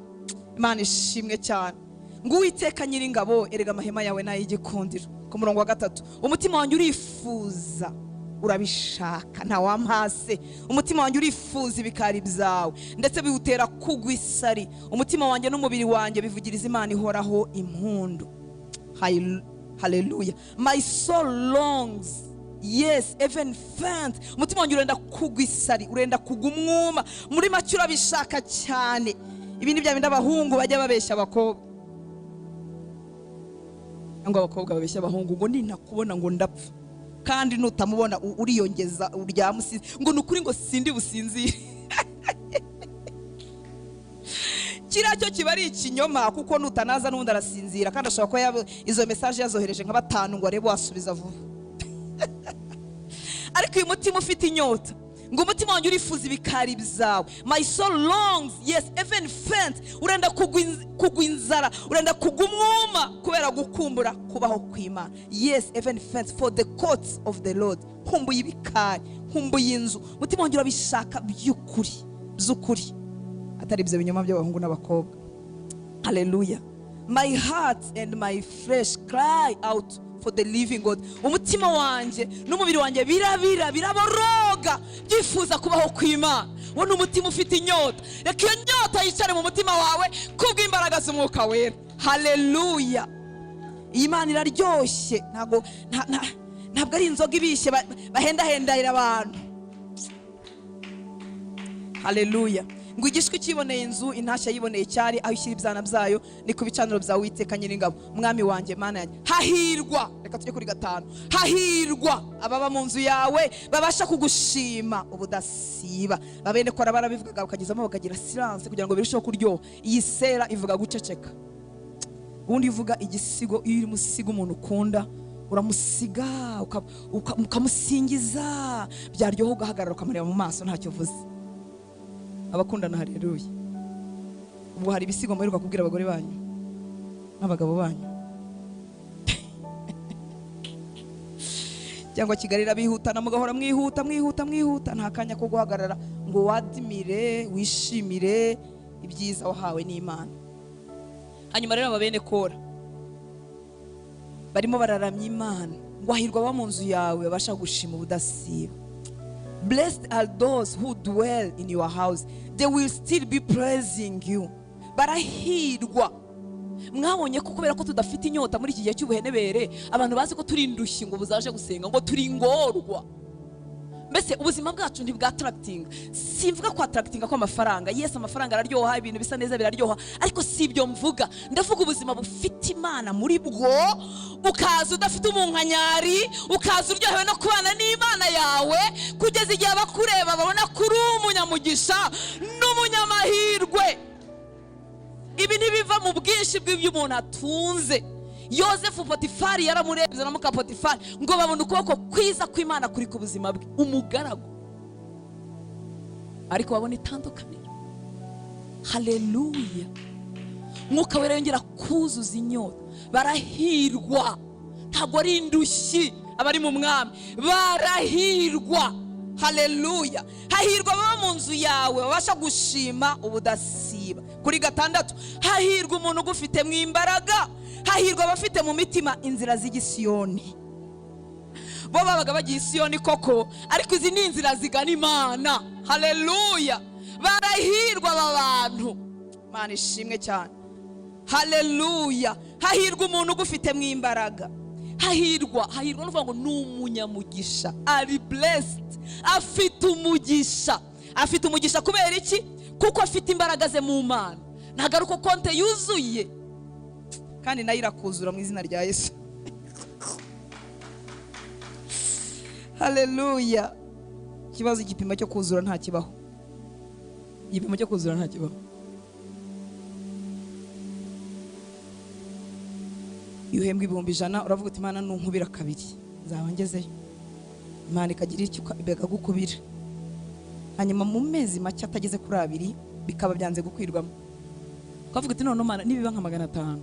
Imana ishimwe cyane. Ngo: "Uwiteka Nyiringabo, erega amahema yawe ni ay'igikundiro." Ku murongo wa 3: "Umutima wanjye urifuza, urabishaka, nta wampase. Umutima wanjye urifuza ibikari byawe, ndetse biwutera kugwa isari. Umutima wanjye n'umubiri wanjye bivugiriza Imana ihoraho impundu." Haleluya! "My soul longs, yes, even faint." Umutima wanjye urenda kugwa isari, urenda kugwa umwuma. Muri make urabishaka cyane. Ibi ni bya bindi abahungu bajya babeshya abakobwa, cyangwa abakobwa babeshya abahungu ngo: "Nintakubona ngo ndapfa." Kandi nutamubona uriyongeza, uryama usinzi, ngo: "Ni ukuri," ngo, "sindi businzire." Kiriya cyo kiba ari ikinyoma, kuko nutanaza n'ubundi arasinzira, kandi ashobora kuba izo message yazohereje nka batanu ngo arebe wasubiza vuba. Ariko uyu mutima ufite inyota, ngo umutima wanjye urifuza ibikari byawe. My soul longs, yes, even faint. Urenda kugwa inzara, urenda kugwa umwuma kubera gukumbura kubaho kw'Imana. Yes, even faint for the courts of the Lord. Nkumbuye ibikari, nkumbuye inzu. Umutima wanjye urabishaka by'ukuri, by'ukuri, atari ibyo binyoma by'abahungu n'abakobwa. Haleluya. My heart and my flesh cry out for the living God. Umutima wanjye n'umubiri wanjye birabira, biraboroga, byifuza kubaho kw'Imana. Wo ni umutima ufite inyota. Reka iyo nyota yicare mu mutima wawe kubw'imbaraga z'Umwuka Wera. Haleluya. Iyi Mana iraryoshye, ntabwo ari inzoga ibishye bahendahendera abantu. Haleluya. Ngo igishwi cyiboneye inzu, intashya yiboneye icyari aho ishyira ibyana byayo, ni ku bicaniro bya Uwiteka Nyiringabo, Mwami wanjye, Mana yanjye. Hahirwa, reka tujye kuri gatanu, hahirwa ababa mu nzu yawe, babasha kugushima ubudasiba. Babene Kora barabivugaga, bakagezamo bakagira silence kugira ngo birusheho kuryoha. Iyi sera ivuga guceceka. Ubundi uvuga igisigo, iyo urimo usiga umuntu ukunda, uramusiga, ukamusingiza, byaryoha ugahagarara, ukamureba mu maso ntacyo uvuze. Abakundana, haleluya. Ubwo hari ibisigo muheruka kubwira abagore banyu n'abagabo banyu? Cyangwa Kigali irabihutana, mugahora mwihuta, mwihuta, mwihuta, nta kanya ko guhagarara ngo wadimire, wishimire ibyiza wahawe n'Imana? Hanyuma rero aba bene Kora barimo bararamya Imana, ngo hahirwa aba mu nzu yawe, babasha gushima ubudasiba. Blessed are those who dwell in your house, they will still be praising you. Barahirwa. Mwabonye ko kubera ko tudafite inyota muri iki gihe cy'ubuhenebere, abantu bazi ko turi indushyi, ngo buzaje gusenga, ngo turi ingorwa. Mbese ubuzima bwacu ntibwa-attractinga. Simvuga ko attractinga kw'amafaranga. Yes, amafaranga araryoha, ibintu bisa neza biraryoha, ariko si ibyo mvuga. Ndavuga ubuzima bufite Imana muri bwo, ukaza udafite umunkanyari, ukaza uryohewe no kubana n'Imana yawe, kugeza igihe abakureba babona ko uri umunyamugisha n'umunyamahirwe. Ibi ntibiva mu bwinshi bw'ibyo umuntu atunze. Yosefu, Potifari yaramurebye na muka Potifari, ngo babone ukuboko kwiza kw'Imana kuri ku buzima bwe. Umugaragu, ariko babona itandukaniro. Haleluya. Mwuka Wera yongera kuzuza inyota. Barahirwa, ntabwo ari indushyi abari mu Mwami, barahirwa. Haleluya. Hahirwa ababa mu nzu yawe, babasha gushima ubudasiba. Kuri gatandatu, hahirwa umuntu ugufite mu imbaraga, hahirwa abafite mu mitima inzira z'igisiyoni. Bo babaga bagiye Isiyoni koko, ariko izi ni inzira zigana Imana. Haleluya. Barahirwa aba bantu. Imana ishimwe cyane. Haleluya. Hahirwa umuntu ugufite mu imbaraga. Hahirwa, hahirwa ni ukuvuga ngo ni umunyamugisha, ari blessed, afite umugisha. Afite umugisha kubera iki? Kuko afite imbaraga ze mu Mana. Ntabwo ari uko konte yuzuye, kandi nayo irakuzura mu izina rya Yesu. Haleluya. Ikibazo, igipimo cyo kuzura nta kibaho. Igipimo cyo kuzura nta kibaho. Iyo uhembwa 100,000, uravuga uti: "Imana, nunkubira kabiri nzaba ngezeyo." Imana ikagira icyo ikagukubira, hanyuma mu mezi make atageze kuri abiri bikaba byanze gukwirwamo, ukavuga uti: "None Mana, nibiba nka 500?"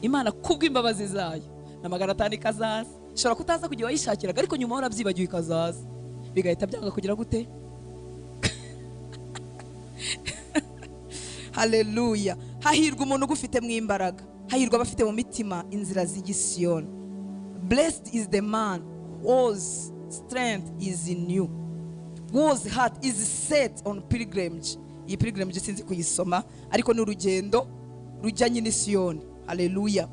Imana kubw'imbabazi zayo na 500 ikazaza. Ishobora kutaza kugira wayishakiraga, ariko nyuma warabyibagiwe ikazaza, bigahita byanga kugira gute? Haleluya. Hahirwa umuntu ugufite mu imbaraga, hahirwa abafite mu mitima inzira z'igisiyoni. Blessed is the man whose strength is in you, whose heart is set on pilgrimage. Iyi pilgrimage sinzi kuyisoma, ariko ni urugendo rujyanye n'Isiyoni. Haleluya.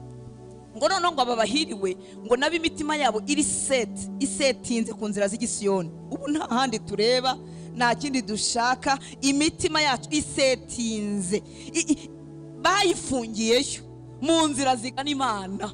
Ngo noneho ngo aba bahiriwe, ngo nabo imitima yabo iri set, isetinze ku nzira z'igisiyoni. Ubu nta handi tureba, nta kindi dushaka, imitima yacu isetinze, bayifungiyeyo mu nzira zigana Imana.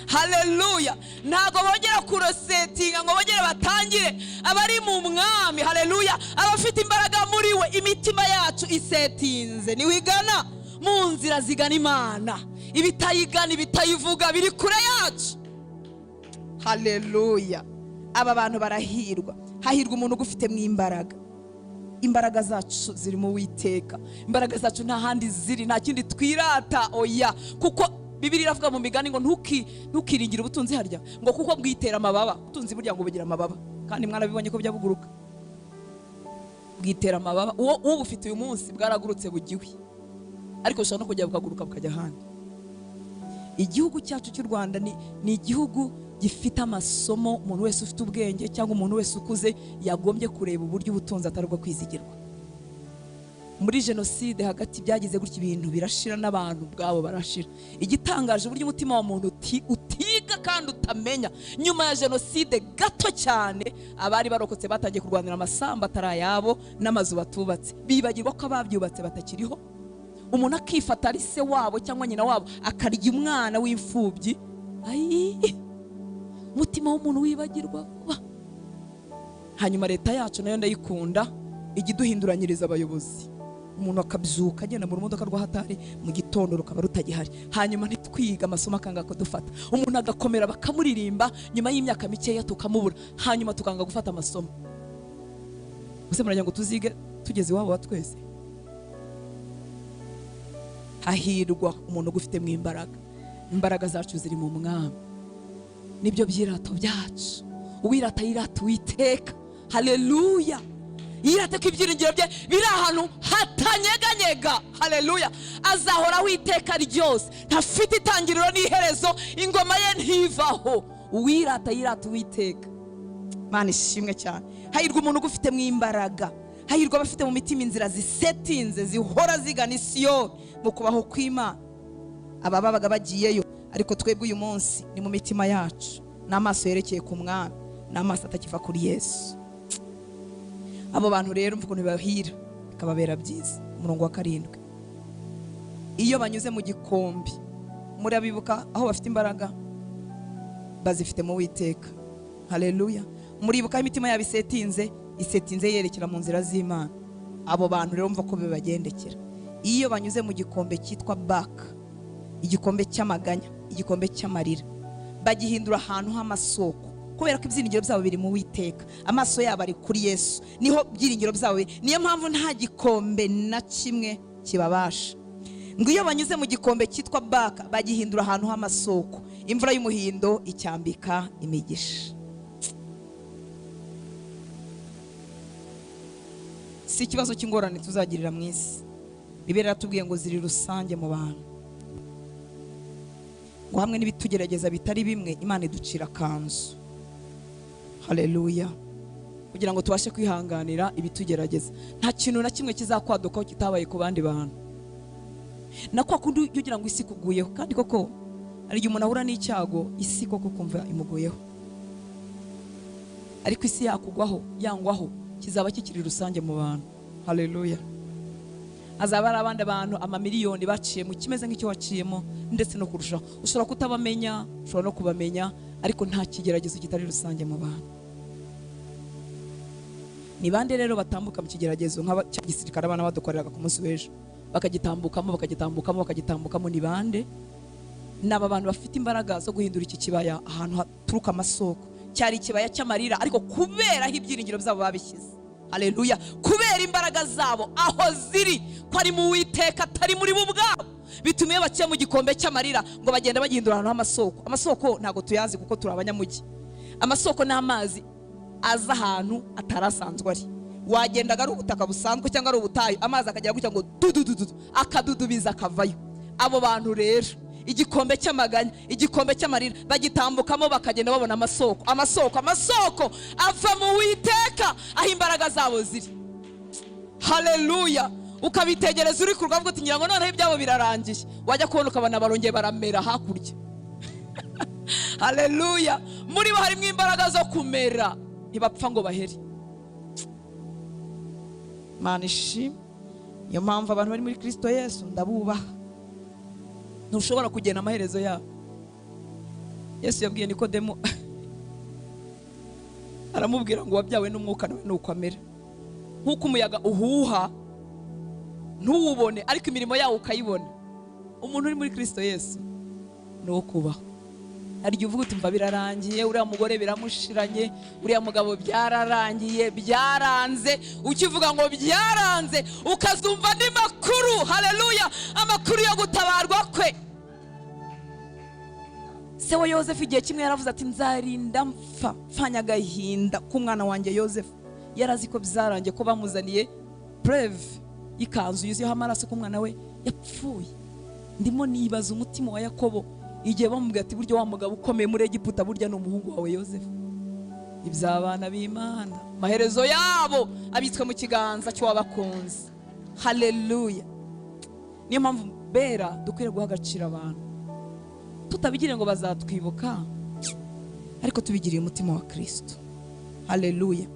Haleluya. Ntabwo bongera kurosetinga ngo bongere batangire. Abari mu mwami, haleluya, abafite imbaraga muri we. Imitima yacu isetinze, niwigana mu nzira zigana Imana. Ibitayigana, ibitayivuga biri kure yacu. Haleluya. Aba bantu barahirwa. Hahirwa umuntu ugufitemo imbaraga. Imbaraga zacu ziri mu Witeka. Imbaraga zacu nta handi ziri, nta kindi twirata, oya. Kuko Bibiliya iravuga mu Migani ngo ntukiringire ubutunzi harya, ngo kuko bwitera amababa. Ubutunzi burya ngo bugira amababa, kandi mwarabibonye ko bijya buguruka. Bwitera amababa. Uwo ubufite uyu munsi bwaragurutse bugiwe, ariko bushobora no kujya bukaguruka bukajya ahandi. Igihugu cyacu cy'u Rwanda ni igihugu gifite amasomo umuntu wese ufite ubwenge cyangwa umuntu wese ukuze yagombye kureba uburyo ubutunzi atari ubwo kwizigirwa. Muri jenoside hagati byagize gutya, ibintu birashira n'abantu ubwabo barashira. Igitangaje, uburyo umutima wa muntu utiga kandi utamenya, nyuma ya jenoside gato cyane abari barokotse batangiye kurwanira amasambu atari ayabo n'amazu batubatse, bibagirwa ko ababyubatse batakiriho. Umuntu akifata ari se wabo cyangwa nyina wabo, akarya umwana w'imfubyi. Ayi, umutima w'umuntu wibagirwa vuba. Hanyuma leta yacu nayo ndayikunda, ijya iduhinduranyiriza abayobozi. Umuntu akabyuka agenda mu rumodoka rwa hatari, mu gitondo rukaba rutagihari. Hanyuma ntitwiga amasomo akanga kudufata. Umuntu agakomera bakamuririmba, nyuma y'imyaka mikeya tukamubura, hanyuma tukanga gufata amasomo. Gusa muragira ngo tuzige tugeze iwabo wa twese. Hahirwa umuntu ugufitemo imbaraga. Imbaraga zacu ziri mu mwami, nibyo byirato byacu. Uwirata yirata Uwiteka. Haleluya. Yirate ko ibyiringiro bye biri ahantu hatanyeganyega. Haleluya. Azahoraho iteka ryose, ntafite itangiriro n'iherezo, ingoma ye ntivaho. Uwirata yirata Uwiteka. Mana ishimwe cyane. Hahirwa umuntu ugufitemo imbaraga. Hahirwa abafite mu mitima inzira zisetinze, zihora zigana Isiyoni mu kubaho kw'Imana. Aba babaga bagiyeyo, ariko twebwe uyu munsi ni mu mitima yacu, n'amaso yerekeye ku mwami, n'amaso atakiva kuri Yesu. Abo bantu rero mvuga ukuntu bibahira bikababera byiza. Umurongo wa 7, iyo banyuze mu gikombe, murabibuka aho bafite imbaraga bazifite mu Witeka. Haleluya. Muribuka aho imitima yabo isetinze, isetinze yerekera mu nzira z'Imana. Abo bantu rero mva ko bibagendekera. Iyo banyuze mu gikombe cyitwa Baka, igikombe cy'amaganya, igikombe cy'amarira, bagihindura ahantu h'amasoko, kubera ko ibyiringiro byabo biri mu Witeka, amaso yabo ari kuri Yesu, niho byiringiro byabo biri. Niyo mpamvu nta gikombe na kimwe kibabasha. Ngo iyo banyuze mu gikombe cyitwa Baka, bagihindura ahantu h'amasoko, imvura y'umuhindo icyambika imigisha. Si ikibazo cy'ingorane tuzagirira mu isi. Bibiliya iratubwiye ngo ziri rusange mu bantu, ngo hamwe n'ibitugerageza bitari bimwe, Imana iducira akanzu. Haleluya. Kugira ngo tubashe kwihanganira ibitugerageza. Nta kintu na kimwe kizakwadukaho kitabaye ku bandi bantu. Na kwa kundi ujya ugira ngo isi ikuguyeho, kandi koko hari igihe umuntu ahura n'icyago, isi koko kumva imuguyeho. Ariko isi yakugwaho, yangwaho, kizaba kikiri rusange mu bantu. Haleluya. Hazaba hari abandi bantu amamiliyoni baciye mu kimeze nk'icyo waciyemo, ndetse no kurushaho. Ushobora kutabamenya, ushobora no kubamenya, ariko nta kigeragezo kitari rusange mu bantu. Ni bande rero batambuka mu kigeragezo nka cya gisirikare abana badukoreraga ku munsi w'ejo, bakagitambukamo, bakagitambukamo, bakagitambukamo? Ni bande? Ni aba bantu bafite imbaraga zo guhindura iki kibaya ahantu haturuka amasoko. Cyari ikibaya cy'amarira, ariko kubera aho ibyiringiro byabo babishyize, haleluya, kubera imbaraga zabo aho ziri, ko ari mu Witeka atari muri bo ubwabo, bituma iyo baciye mu gikombe cy'amarira ngo bagenda bagihindura ahantu h'amasoko. Amasoko ntabwo tuyazi kuko turi abanyamujyi. Amasoko ni amazi aza ahantu atarasanzwe ari. Wagendaga ari ubutaka busanzwe cyangwa ari ubutayu, amazi akagera gutya ngo dudududu, akadudubiza akavayo. Abo bantu rero igikombe cy'amaganya, igikombe cy'amarira, bagitambukamo bakagenda babona amasoko, amasoko, amasoko ava mu Witeka aho imbaraga zabo ziri. Haleluya. Ukabitegereza uri kurwa uvuga uti ngira ngo noneho ibyabo birarangiye, wajya kubona ukabona barongeye baramera hakurya. Haleluya. Muri bo harimo imbaraga zo kumera, ntibapfa ngo bahere. Mana ishimwe. Niyo mpamvu abantu bari muri Kristo Yesu ndabubaha. Ntushobora kugena amaherezo yabo. Yesu yabwiye Nikodemo, Aramubwira ngo wabyawe n'umwuka nawe nuko amera. Nk'uko umuyaga uhuha ntuwubone, ariko imirimo yawo ukayibona. Umuntu uri muri Kristo Yesu ni uwo kubaho. Hari igihe uvuga uti: "Mva, birarangiye, uriya mugore biramushiranye, uriya mugabo byararangiye, byaranze." Ukivuga ngo byaranze, ukazumva andi makuru. Haleluya! Amakuru yo gutabarwa kwe. Se wa Yosefu igihe kimwe yaravuze ati: "Nzarinda mpfa mfanye agahinda k'umwana wanjye Yosefu." Yari azi ko byarangiye, ko bamuzaniye preuve y'ikanzu yuzuyeho amaraso, ko umwana we yapfuye. Ndimo nibaza umutima wa Yakobo igihe bamubwira ati: "Burya wa mugabo ukomeye muri Egiputa, burya ni umuhungu wawe Yosefu." Iby'abana b'Imana, amaherezo yabo abitswe mu kiganza cy'uwabakunze. Haleluya! Niyo mpamvu bera dukwiriye guha agaciro abantu, tutabigire ngo bazatwibuka, ariko tubigiriye umutima wa Kirisito. Haleluya!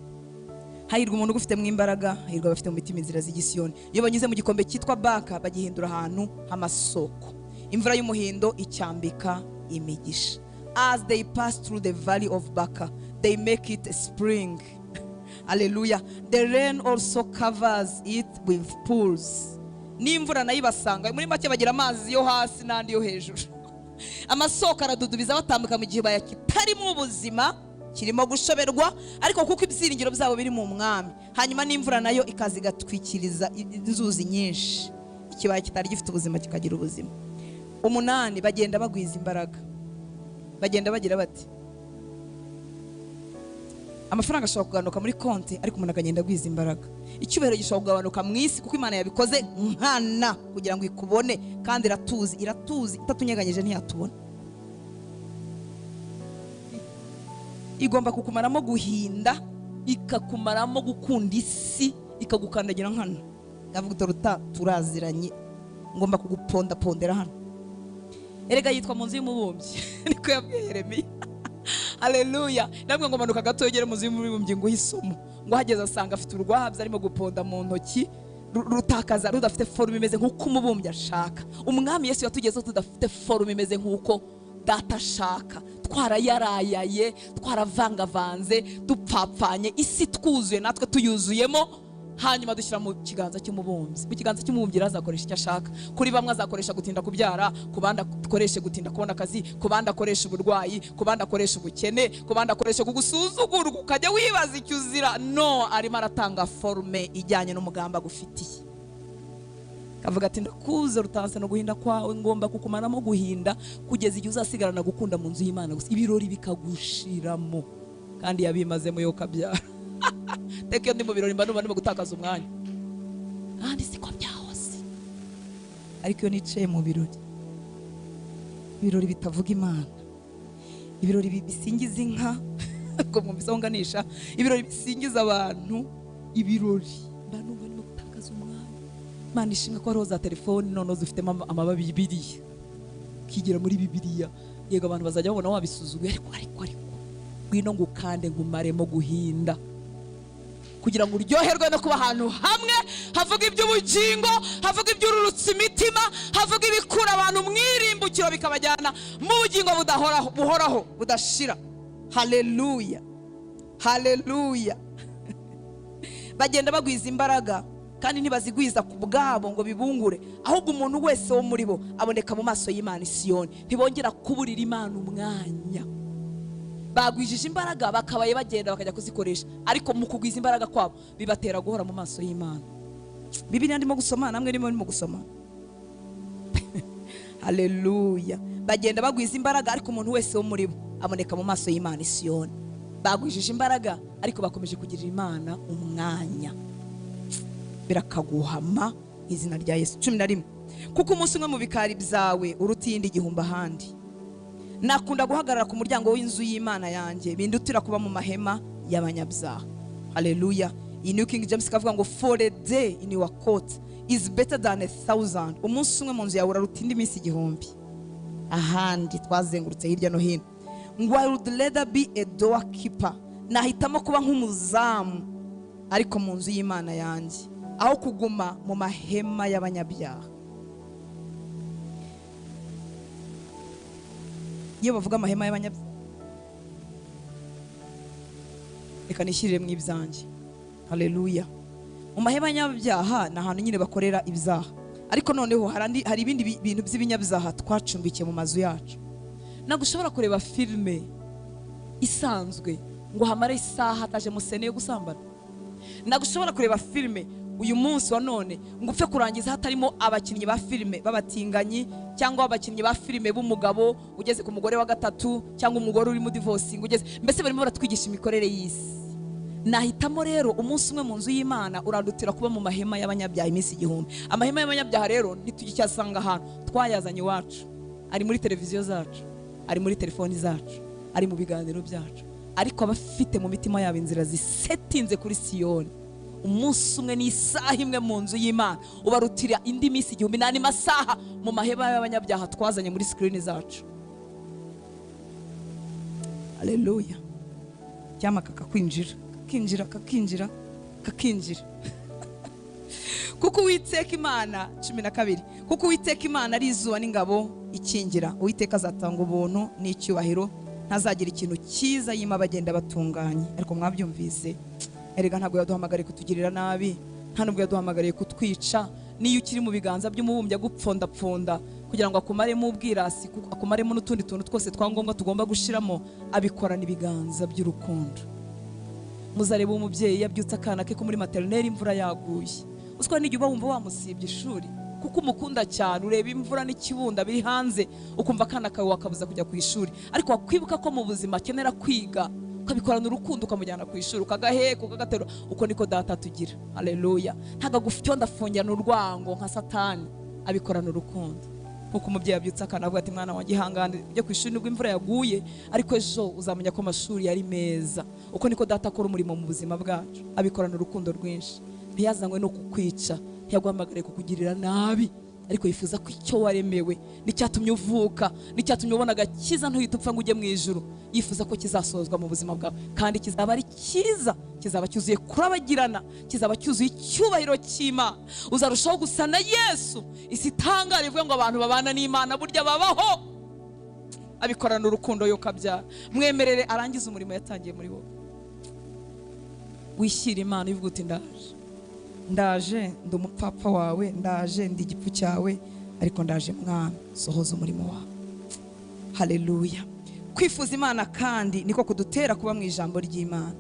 Hahirwa umuntu ugufitemo imbaraga, hahirwa abafite mu mitima inzira z'igisiyoni. Iyo banyuze mu gikombe cyitwa Baka, bagihindura ahantu h'amasoko. Imvura y'umuhindo icyambika imigisha. As they pass through the valley of Baka, they make it a spring. Haleluya! The rain also covers it with pools. N'imvura nayo ibasanga. Muri make, bagira amazi yo hasi n'andi yo hejuru. Amasoko aradudubiza batambuka mu kibaya kitarimo ubuzima, kirimo gushoberwa, ariko kuko ibyiringiro byabo biri mu Mwami. Hanyuma n'imvura nayo ikaza igatwikiriza inzuzi nyinshi, ikibaya kitari gifite ubuzima kikagira ubuzima. 8, bagenda bagwiza imbaraga. Bagenda bagira bati: amafaranga ashobora kugabanuka muri konti, ariko umuntu akagenda agwiza imbaraga. Icyubahiro gishobora kugabanuka mu isi, kuko Imana yabikoze nkana kugira ngo ikubone, kandi iratuzi, iratuzi, itatunyeganyije ntiyatubona. Igomba kukumaramo guhinda, ikakumaramo gukunda isi, ikagukandagira nkana. Ndavuga uti: "Ruta, turaziranye, ngomba kugupondapondera hano." Erega yitwa mu nzu y'umubumbyi, niko yabwiye Yeremiya. Haleluya! Namwe ngo manuka gato ugere mu nzu y'umubumbyi nguhe isomo. Ngo ahageze asanga afite urwabya arimo guponda mu ntoki, rutakaza, rudafite forme imeze nk'uko umubumbyi ashaka. Umwami Yesu yatugezeho tudafite forme imeze nk'uko Data ashaka, twarayarayaye, twaravangavanze, dupfapfanye, isi twuzuye natwe tuyuzuyemo. Hanyuma dushyira mu kiganza cy'umubumbyi. Mu kiganza cy'umubumbyi rero azakoresha icyo ashaka. Kuri bamwe azakoresha gutinda kubyara, ku bandi akoreshe gutinda kubona akazi, ku bandi akoresha uburwayi, ku bandi akoresha ubukene, ku bandi akoresha kugusuzugurwa ukajya wibaza icyo uzira. No arimo aratanga forme ijyanye n'umugambi agufitiye. Kavuga ati: "Ndakuze rutanse no guhinda kwawe, ngomba kukumaramo guhinda kugeza igihe uzasigarana gukunda mu nzu y'Imana gusa, ibirori bikagushiramo." Kandi yabimazemo yo kabyara. Teka iyo ndi mu birori mba numva ndimo gutakaza umwanya, kandi siko byahose. Ariko iyo nicaye mu birori, ibirori bitavuga Imana, ibirori bisingiza inka, ubwo mwumvise aho nganisha, ibirori bisingiza abantu, ibirori, mba numva ndimo gutakaza umwanya. Imana ishimwe ko hariho za telefoni noneho zifitemo amababi Bibiliya, ukigira muri Bibiliya. Yego, abantu bazajya babona wabisuzuguye, ariko ngwino ngo ukande nkumaremo guhinda kugira ngo uryoherwe no kuba ahantu hamwe havuga iby'ubugingo, havuga iby'ururutsa imitima, havuga ibikura abantu mu irimbukiro bikabajyana mu bugingo budahoraho, buhoraho, budashira. Haleluya, haleluya! Bagenda bagwiza imbaraga, kandi ntibazigwiza ku bwabo ngo bibungure, ahubwo umuntu wese wo muri bo aboneka mu maso y'Imana i Siyoni. Ntibongera kuburira Imana umwanya. Bagwijije imbaraga, bakabaye bagenda bakajya kuzikoresha, ariko mu kugwiza imbaraga kwabo bibatera guhora mu maso y'Imana. Bibiliya ndimo gusoma, namwe ndimo gusoma. Haleluya! Bagenda bagwiza imbaraga, ariko umuntu wese wo muri bo aboneka mu maso y'Imana i Siyoni. Bagwijije imbaraga, ariko bakomeje kugirira Imana umwanya. Birakaguhama izina rya Yesu. 11, kuko umunsi umwe mu bikari byawe uruta iyindi 1000 ahandi. Nakunda guhagarara ku muryango w'inzu y'Imana yanjye, bindutira kuba mu mahema y'abanyabyaha. Haleluya! Iyi New King James ikavuga ngo: "For a day in your court is better than 1000." Umunsi umwe mu nzu yawe uraruta indi minsi 1000 ahandi. Twazengurutse hirya no hino. Ngo: "I would rather be a doorkeeper." Nahitamo kuba nk'umuzamu, ariko mu nzu y'Imana yanjye, aho kuguma mu mahema y'abanyabyaha. Iyo bavuga amahema y'abanyabyaha, Reka nishyirire mu ibyanjye. Haleluya. Mu mahema y'abanyabyaha ni ahantu nyine bakorera ibyaha, ariko noneho hari ibindi bintu by'ibinyabyaha twacumbikiye mu mazu yacu. Ntabwo ushobora kureba filime isanzwe ngo hamare isaha hatajemo scène yo gusambana. Ntabwo ushobora kureba filime uyu munsi wa none ngo upfe kurangiza hatarimo abakinnyi ba filime b'abatinganyi, cyangwa abakinnyi ba filime b'umugabo ugeze ku mugore wa gatatu, cyangwa umugore urimo divorcing ugeze, mbese barimo baratwigisha imikorere y'isi. Nahitamo rero umunsi umwe mu nzu y'Imana urandutira kuba mu mahema y'abanyabyaha iminsi 1000. Amahema y'abanyabyaha rero ntitugicyasanga ahantu, twayazanye iwacu, ari muri televiziyo zacu, ari muri telefoni zacu, ari mu biganiro byacu. Ariko abafite mu mitima yabo inzira zisetinze kuri Siyoni, umunsi umwe n'isaha imwe mu nzu y'Imana ubarutira indi minsi 1000 n'andi masaha mu mahema y'abanyabyaha twazanye muri screen zacu. Haleluya. Cyama kakakwinjira, kakinjira, kakinjira, kakinjira. Kuko Uwiteka Imana, 12, kuko Uwiteka Imana ari izuba n'ingabo ikingira. Uwiteka azatanga ubuntu n'icyubahiro, ntazagira ikintu cyiza yima abagenda batunganye. Ariko mwabyumvise, erega ntabwo yaduhamagariye kutugirira nabi, nta nubwo yaduhamagariye kutwica. Niyo ukiri mu biganza by'umubumbyi agupfondapfonda kugira ngo akumaremo ubwirasi, akumaremo n'utundi tuntu twose twa ngombwa tugomba gushiramo, abikorana ibiganza by'urukundo. Muzareba umubyeyi yabyutse akana ke ko muri maternelle imvura yaguye, uziko n'igihe uba wumva wamusibye ishuri kuko umukunda cyane, ureba imvura n'ikibunda biri hanze ukumva akana kawe wakabuza kujya ku ishuri, ariko wakwibuka ko mu buzima akenera kwiga, ukabikorana urukundo, ukamujyana ku ishuri, ukagaheka, ukagaterura. Uko niko Data tugira. Haleluya. Ntabwo agufite afungirana urwango nka Satani, abikorana urukundo. Nkuko umubyeyi abyutse akana avuga ati: "Mwana wanjye, ihangane ujye ku ishuri nubwo imvura yaguye, ariko ejo uzamenya ko amashuri yari meza." Uko niko Data akora umurimo mu buzima bwacu, abikorana urukundo rwinshi. Ntiyazanywe no kukwica, ntiyaguhamagariye kukugirira nabi, ariko yifuza ko icyo waremewe n'icyatumye uvuka n'icyatumye ubona agakiza ntuhite upfa ngo ujye mu ijuru, yifuza ko kizasozwa mu buzima bwawe, kandi kizaba ari cyiza, kizaba cyuzuye kurabagirana, kizaba cyuzuye icyubahiro cy'Imana. Uzarushaho gusa na Yesu, isi itangara ivuga ngo abantu babana n'Imana burya babaho. Abikorana urukundo yo kabyara. Mwemerere arangize umurimo yatangiye muri wowe. Wishyira Imana, ivuga uti: "Ndaje, ndaje, ndi umupfapfa wawe, ndaje, ndi igipfu cyawe, ariko ndaje Mwana, sohoza umurimo wawe." Haleluya. Kwifuza Imana kandi niko kudutera kuba mu ijambo ry'Imana,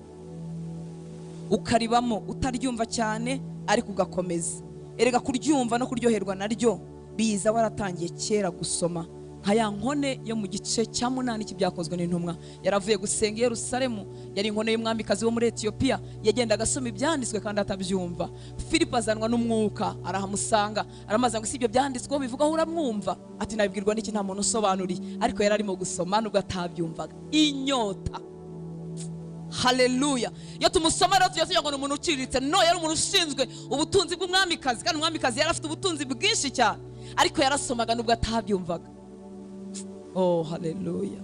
ukaribamo utaryumva cyane ariko ugakomeza. Erega kuryumva no kuryoherwa naryo biza waratangiye kera gusoma, nka ya nkone yo mu gice cya 8 cy'Ibyakozwe n'Intumwa. Yaravuye gusenga i Yerusalemu, yari inkone y'umwamikazi wo muri Etiyopiya, yagendaga asoma ibyanditswe kandi atabyumva. Filipo azanwa n'umwuka arahamusanga, aramaza ngo: "Si ibyo byanditswe bivugaho uramwumva?" Ati: "Nabibwirwa n'iki nta muntu usobanuriye?" Ariko yari arimo gusoma nubwo atabyumvaga. Inyota. Haleluya. Iyo tumusoma rero tujya tugira ngo ni umuntu uciriritse. No, yari umuntu ushinzwe ubutunzi bw'umwamikazi, kandi umwamikazi yari afite ubutunzi bwinshi cyane, ariko yarasomaga nubwo atabyumvaga. Oh, haleluya,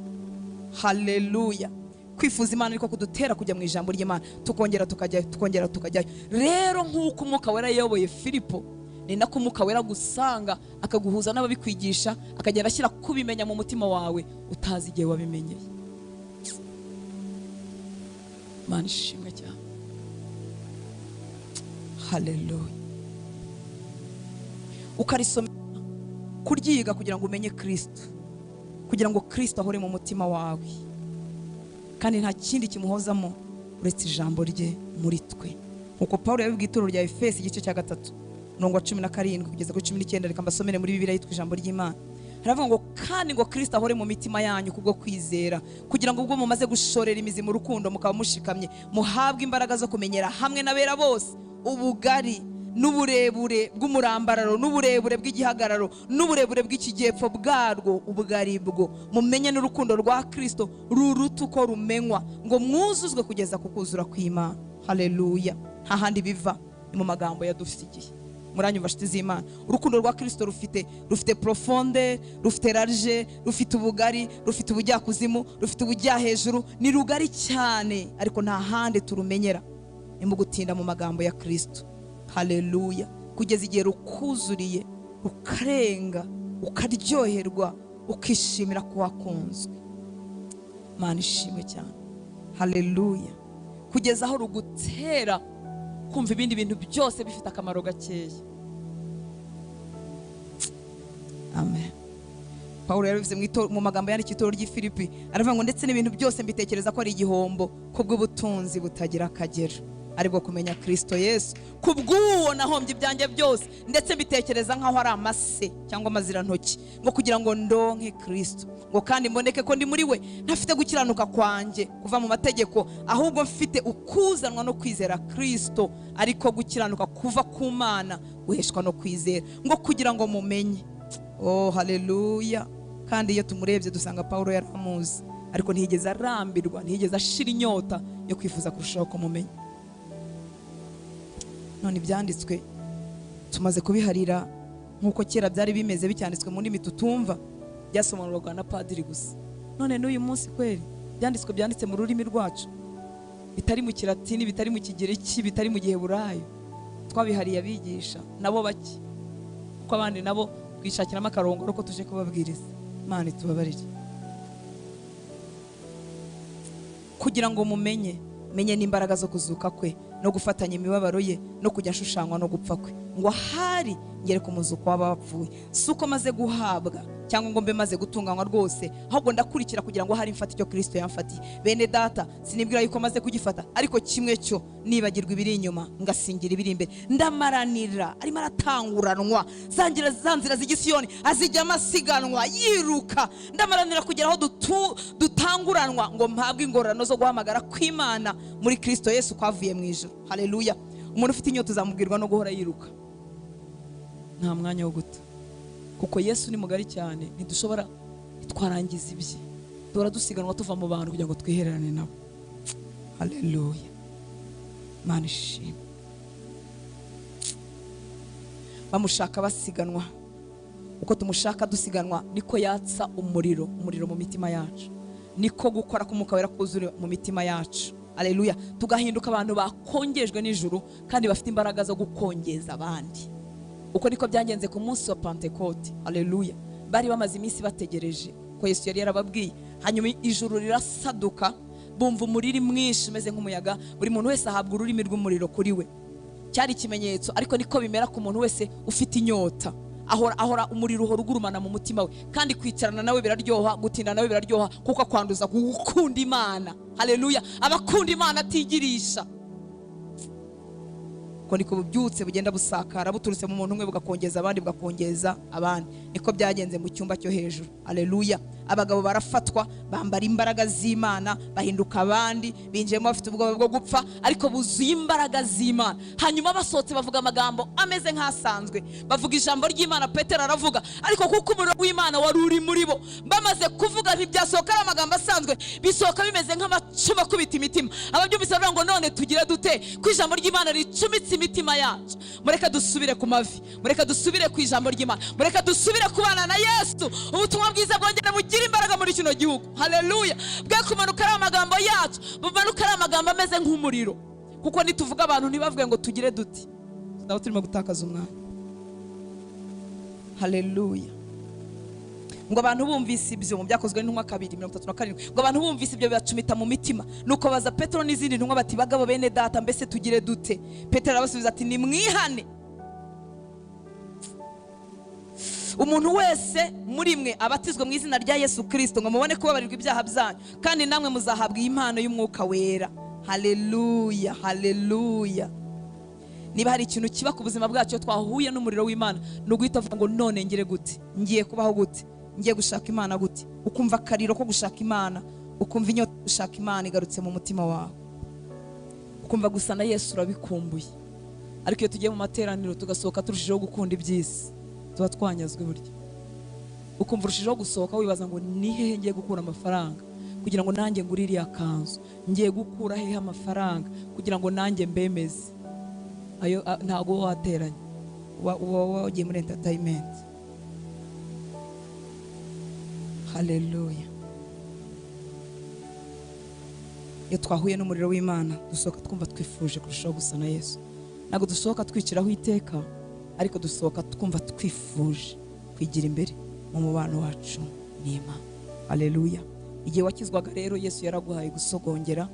haleluya. Kwifuza Imana niko kudutera kujya mu ijambo ry'Imana, tukongera tukajyayo, tukongera tukajyayo. Rero nk'uko Umwuka Wera yayoboye Filipo, ni nako Umwuka Wera agusanga, akaguhuza n'ababikwigisha, akagenda ashyira kubimenya mu mutima wawe utazi igihe wabimenyeye. Imana ishimwe cyane. Haleluya. Ukarisoma, kuryiga kugira ngo umenye Kristo, kugira ngo Kristo ahore mu mutima wawe, kandi nta kindi kimuhozamo uretse ijambo rye muri twe, nkuko Paul yabibwiye itorero rya Efesi, igice cya 3, umurongo wa 17 kugeza kuri 19. Reka mbasomere muri Bibiliya yitwa Ijambo ry'Imana. Haravuga ngo: "Kandi ngo Kristo ahore mu mitima yanyu kubwo kwizera, kugira ngo ubwo mumaze gushorera imizi mu rukundo mukaba mushikamye, muhabwe imbaraga zo kumenyera hamwe n'abera bose ubugari n'uburebure bw'umurambararo n'uburebure bw'igihagararo n'uburebure bw'ikijyepfo bwarwo ubwo ari bwo, mumenye n'urukundo rwa Kristo ruruta uko rumenywa, ngo mwuzuzwe kugeza ku kuzura kw'Imana." Haleluya. Nta handi biva, ni mu magambo yadusigiye. Muranyumva, nshuti z'Imana? Urukundo rwa Kristo rufite profondeur, rufite large, rufite ubugari, rufite ubujyakuzimu, rufite ubujyahejuru, ni rugari cyane, ariko nta handi turumenyera, ni mu gutinda mu magambo ya Kristo. Haleluya. Kugeza igihe rukuzuriye, rukarenga, ukaryoherwa, ukishimira ko wakunzwe. Mana ishimwe cyane. Haleluya. Kugeza aho rugutera kumva ibindi bintu byose bifite akamaro gakeya. Amen. Pawulo yarabivuze mu magambo yandikiye itorero ry'i Filipi, aravuga ngo ndetse n'ibintu byose mbitekereza ko ari igihombo kubw'ubutunzi butagira akagero, aribwo kumenya Kristo Yesu. Kubw'uwo nahombye ibyanjye byose, ndetse mbitekereza nk'aho ari amase cyangwa amazirantoki, ngo kugira ngo ndonke Kristo, ngo kandi mboneke ko ndi muri we, ntafite gukiranuka kwanjye kuva mu mategeko, ahubwo mfite ukuzanwa no kwizera Kristo, ariko gukiranuka kuva ku Mana guheshwa no kwizera, ngo kugira ngo mumenye. Oh, haleluya. Kandi iyo tumurebye dusanga Pawulo yaramuzi, ariko ntiyigeze arambirwa, ntiyigeze ashira inyota yo kwifuza kurushaho kumumenya. None ibyanditswe tumaze kubiharira nk'uko kera byari bimeze, bicyanditswe mu ndimi tutumva, byasobanurwaga na padiri gusa. None n'uyu munsi kweri byanditswe byanditse mu rurimi rwacu, bitari mu Kilatini, bitari mu Kigiriki, bitari mu Giheburayo, twabihariye abigisha nabo bake, kuko abandi nabo twishakiramo akarongoro ko tuje kubabwiriza. Imana itubabarire. Kugira ngo mumenye, menye n'imbaraga zo kuzuka kwe, no gufatanya imibabaro ye, no kujya ashushanywa no gupfa kwe, ngo ahari ngere ku muzuko w'abapfuye. Si uko maze guhabwa cyangwa ngo mbe maze gutunganywa rwose, ahubwo ndakurikira kugira ngo ahari mfate icyo Kristo yamfatiye. Bene data, sinibwira yuko maze kugifata, ariko kimwe cyo nibagirwa ibiri inyuma ngasingira ibiri imbere. Ndamaranira, arimo aratanguranwa za nzira z'igisiyoni azijya amasiganwa yiruka. Ndamaranira kugera aho dutanguranwa ngo mpabwe ingororano zo guhamagara kw'Imana muri Kristo Yesu kwavuye mu ijuru. Haleluya. Umuntu ufite inyota uzamubwirwa no guhora yiruka, nta mwanya wo guta, kuko Yesu ni mugari cyane, ntidushobora twarangiza ibye. Duhora dusiganwa tuva mu bantu kugira ngo twihererane nabo. Haleluya. Mana ishimwe. Bamushaka basiganwa, uko tumushaka dusiganwa niko yatsa umuriro, umuriro mu mitima yacu, niko gukora k'Umwuka Wera kuzura mu mitima yacu. Haleluya. Tugahinduka abantu bakongejwe n'ijuru kandi bafite imbaraga zo gukongeza abandi. Uko niko byagenze ku munsi wa Pentekote. Haleluya. Bari bamaze iminsi bategereje ko Yesu yari yarababwiye. Hanyuma ijuru rirasaduka, bumva umuriri mwinshi umeze nk'umuyaga, buri muntu wese ahabwa ururimi rw'umuriro kuri we. Cyari ikimenyetso, ariko niko bimera ku muntu wese ufite inyota. Ahora umuriro uhora ugurumana mu mutima we, kandi kwicarana nawe biraryoha, gutinda nawe biraryoha, kuko akwanduza gukunda Imana. Haleluya. Abakunda Imana atigirisha. Ko niko bubyutse bugenda busakara buturutse mu muntu umwe bugakongeza abandi, bugakongeza abandi. Niko byagenze mu cyumba cyo hejuru. Haleluya. Abagabo barafatwa, bambara imbaraga z'Imana, bahinduka abandi, binjiyemo bafite ubwoba bwo gupfa, ariko buzuye imbaraga z'Imana. Hanyuma basohotse bavuga amagambo ameze nk'asanzwe, bavuga ijambo ry'Imana. Petero aravuga, ariko kuko umuriro w'Imana wari uri muri bo, bamaze kuvuga ntibyasohoka ari amagambo asanzwe, bisohoka bimeze nk'amacumu akubita imitima. Ababyumvise baravuga ngo none tugire dute ko ijambo ry'Imana ricumitse imitima yacu? Mureka dusubire ku mavi, mureka dusubire ku ijambo ry'Imana, mureka dusubire kubana na Yesu. Ubutumwa bwiza bwongere bugire imbaraga muri kino gihugu. Haleluya. Bwe kumanuka ari amagambo yacu, bumanuka ari amagambo ameze nk'umuriro, kuko nituvuga abantu ntibavuge ngo tugire duti, tuzaba turimo gutakaza umwanya. Haleluya. Ngo abantu bumvise ibyo, mu byakozwe n'intumwa 2:37, ngo abantu bumvise ibyo bibacumita mu mitima. Nuko baza Petero n'izindi ntumwa bati, bagabo bene data, mbese tugire dute? Petero arabasubiza ati, nimwihane, umuntu wese muri mwe abatizwe mu izina rya Yesu Kristo, ngo mubone kubabarirwa ibyaha byanyu, kandi namwe muzahabwa impano y'Umwuka Wera. Haleluya, haleluya. Niba hari ikintu kiba ku buzima bwacu twahuye n'umuriro w'Imana, ni uguhita avuga ngo none ngire gute, ngiye kubaho gute, ngiye gushaka Imana gute. Ukumva akariro ko gushaka Imana, ukumva inyota yo gushaka Imana igarutse mu mutima wawe, ukumva gusa na Yesu urabikumbuye. Ariko iyo tugiye mu materaniro tugasohoka turushijeho gukunda iby'isi, tuba twanyazwe burya. Ukumva urushijeho gusohoka wibaza ngo ni hehe ngiye gukura amafaranga kugira ngo nanjye ngure iriya kanzu, ngiye gukura hehe amafaranga kugira ngo nanjye mbemeze. Ayo ntago wateranye, uba wagiye muri entertainment. Haleluya. Iyo twahuye n'umuriro w'Imana dusohoka twumva twifuje kurushaho gusa na Yesu. Ntabwo dusohoka twiciraho iteka, ariko dusohoka twumva twifuje kwigira imbere mu mubano wacu n'Imana. Haleluya. Igihe wakizwaga rero, Yesu yaraguhaye gusogongera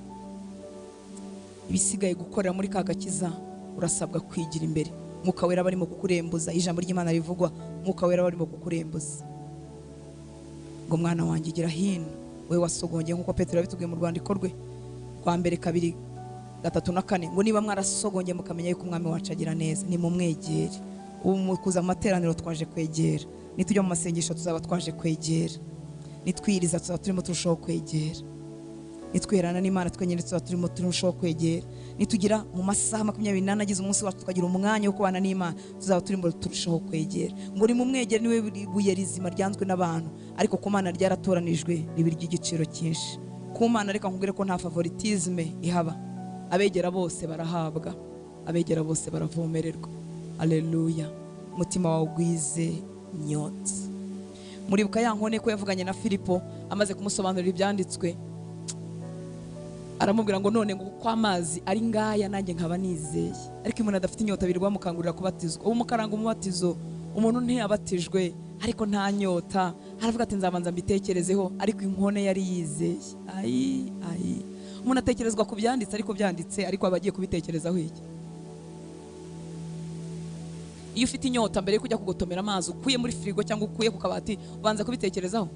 Ibisigaye gukorera muri ka gakiza, urasabwa kwigira imbere. Mwuka Wera barimo kukurembuza, ijambo ry'Imana rivugwa, Mwuka Wera barimo kukurembuza ngo mwana wanjye gira hino, we wasogongeye, nk'uko Petero yabitubwiye mu rwandiko rwe rwa mbere 2, 3 na 4, ngo niba mwarasogongeye mukamenya yuko umwami wacu agira neza, ni mumwegere. Ubu mu kuza mu materaniro twaje kwegera, nitujya mu masengesho tuzaba twaje kwegera, nitwiriza tuzaba turimo turushaho kwegera, nitwiherana n'Imana twenyine tuzaba turimo turushaho kwegera, nitugira mu masaha 24 agize umunsi wacu tukagira umwanya wo kubana n'Imana tuzaba turimo turushaho kwegera. Ngo ni mumwegere, niwe buye rizima ryanzwe n'abantu, ariko ku Mana ryaratoranijwe riba iry'igiciro cyinshi. Ku Mana reka nkubwire ko nta favoritisme ihaba, abegera bose barahabwa, abegera bose baravomererwa. Haleluya. Umutima wawe ugwize inyota. Muribuka ya nkone ko yavuganye na Filipo amaze kumusobanurira ibyanditswe, aramubwira ngo none ngo kuko amazi ari ngaya nanjye nkaba nizeye. Ariko umuntu adafite inyota birirwa mukangurira kubatizwa. Ubu mukaranga umubatizo, umuntu ntiyabatijwe ariko nta nyota, aravuga ati nzabanza mbitekerezeho, ariko inkone yari yizeye. Ayi ayi, umuntu atekerezwa ku byanditse, ariko byanditse ariko abagiye kubitekerezaho iki? Iyo ufite inyota mbere yo kujya kugotomera amazi ukuye muri firigo cyangwa ukuye ku kabati, ubanza kubitekerezaho.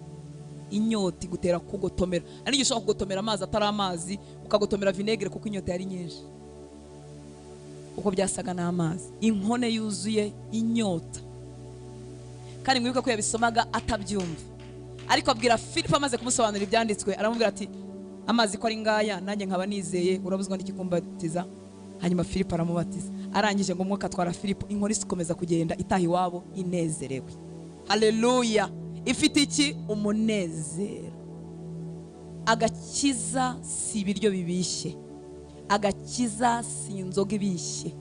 Inyota igutera kugotomera. Ari igihe ushobora kugotomera amazi atari amazi, ukagotomera vinegere kuko inyota yari nyinshi, uko byasaga n'amazi. Inkone yuzuye inyota. Kandi mwibuka ko yabisomaga atabyumva, ariko abwira Filipo amaze kumusobanurira ibyanditswe, aramubwira ati amazi ko ari ngaya nanjye nkaba nizeye, urabuzwa n'iki kumbatiza? Hanyuma Filipo aramubatiza. Arangije ngo umwuka atwara Filipo, inkone ikomeza kugenda itaha iwabo inezerewe. Haleluya. Ifite iki? Umunezero. Agakiza si ibiryo bibishye, agakiza si inzoga ibishye,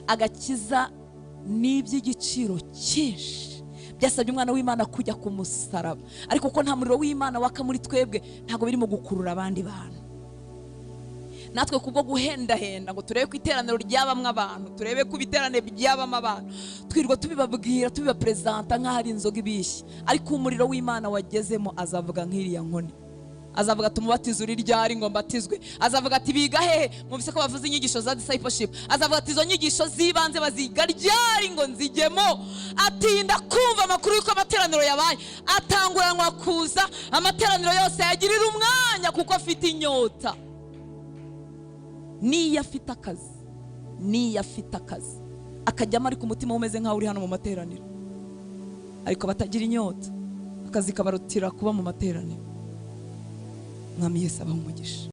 agakiza ni iby'igiciro cyinshi. Byasabye umwana w'Imana kujya ku musaraba, ariko kuko nta muriro w'Imana waka muri twebwe, ntabwo birimo gukurura abandi bantu. Natwe kubwo guhendahenda ngo turebe ko iteraniro ryabamwe abantu, turebe ko ibiterane byabamo abantu, twirwa tubibabwira tubibapresenta nk'aho ari inzoga ibishye, ariko umuriro w'Imana wagezemo azavuga nk'iriya nkone, azavuga ati umubatizo uri ryari ngo mbatizwe, azavuga ati biga hehe, mwumvise ko bavuze inyigisho za discipleship, azavuga ati izo nyigisho z'ibanze baziga ryari ngo nzigemo. Atinda kumva amakuru y'uko amateraniro yabaye, atanguranwa kuza amateraniro yose yagirira umwanya kuko afite inyota. Niyo afite akazi, niyo afite akazi akajyamo ariko umutima umeze nkaho uri hano mu materaniro, ariko batagira inyota akazi kabarutira kuba mu materaniro. Mwami Yesu abahe umugisha.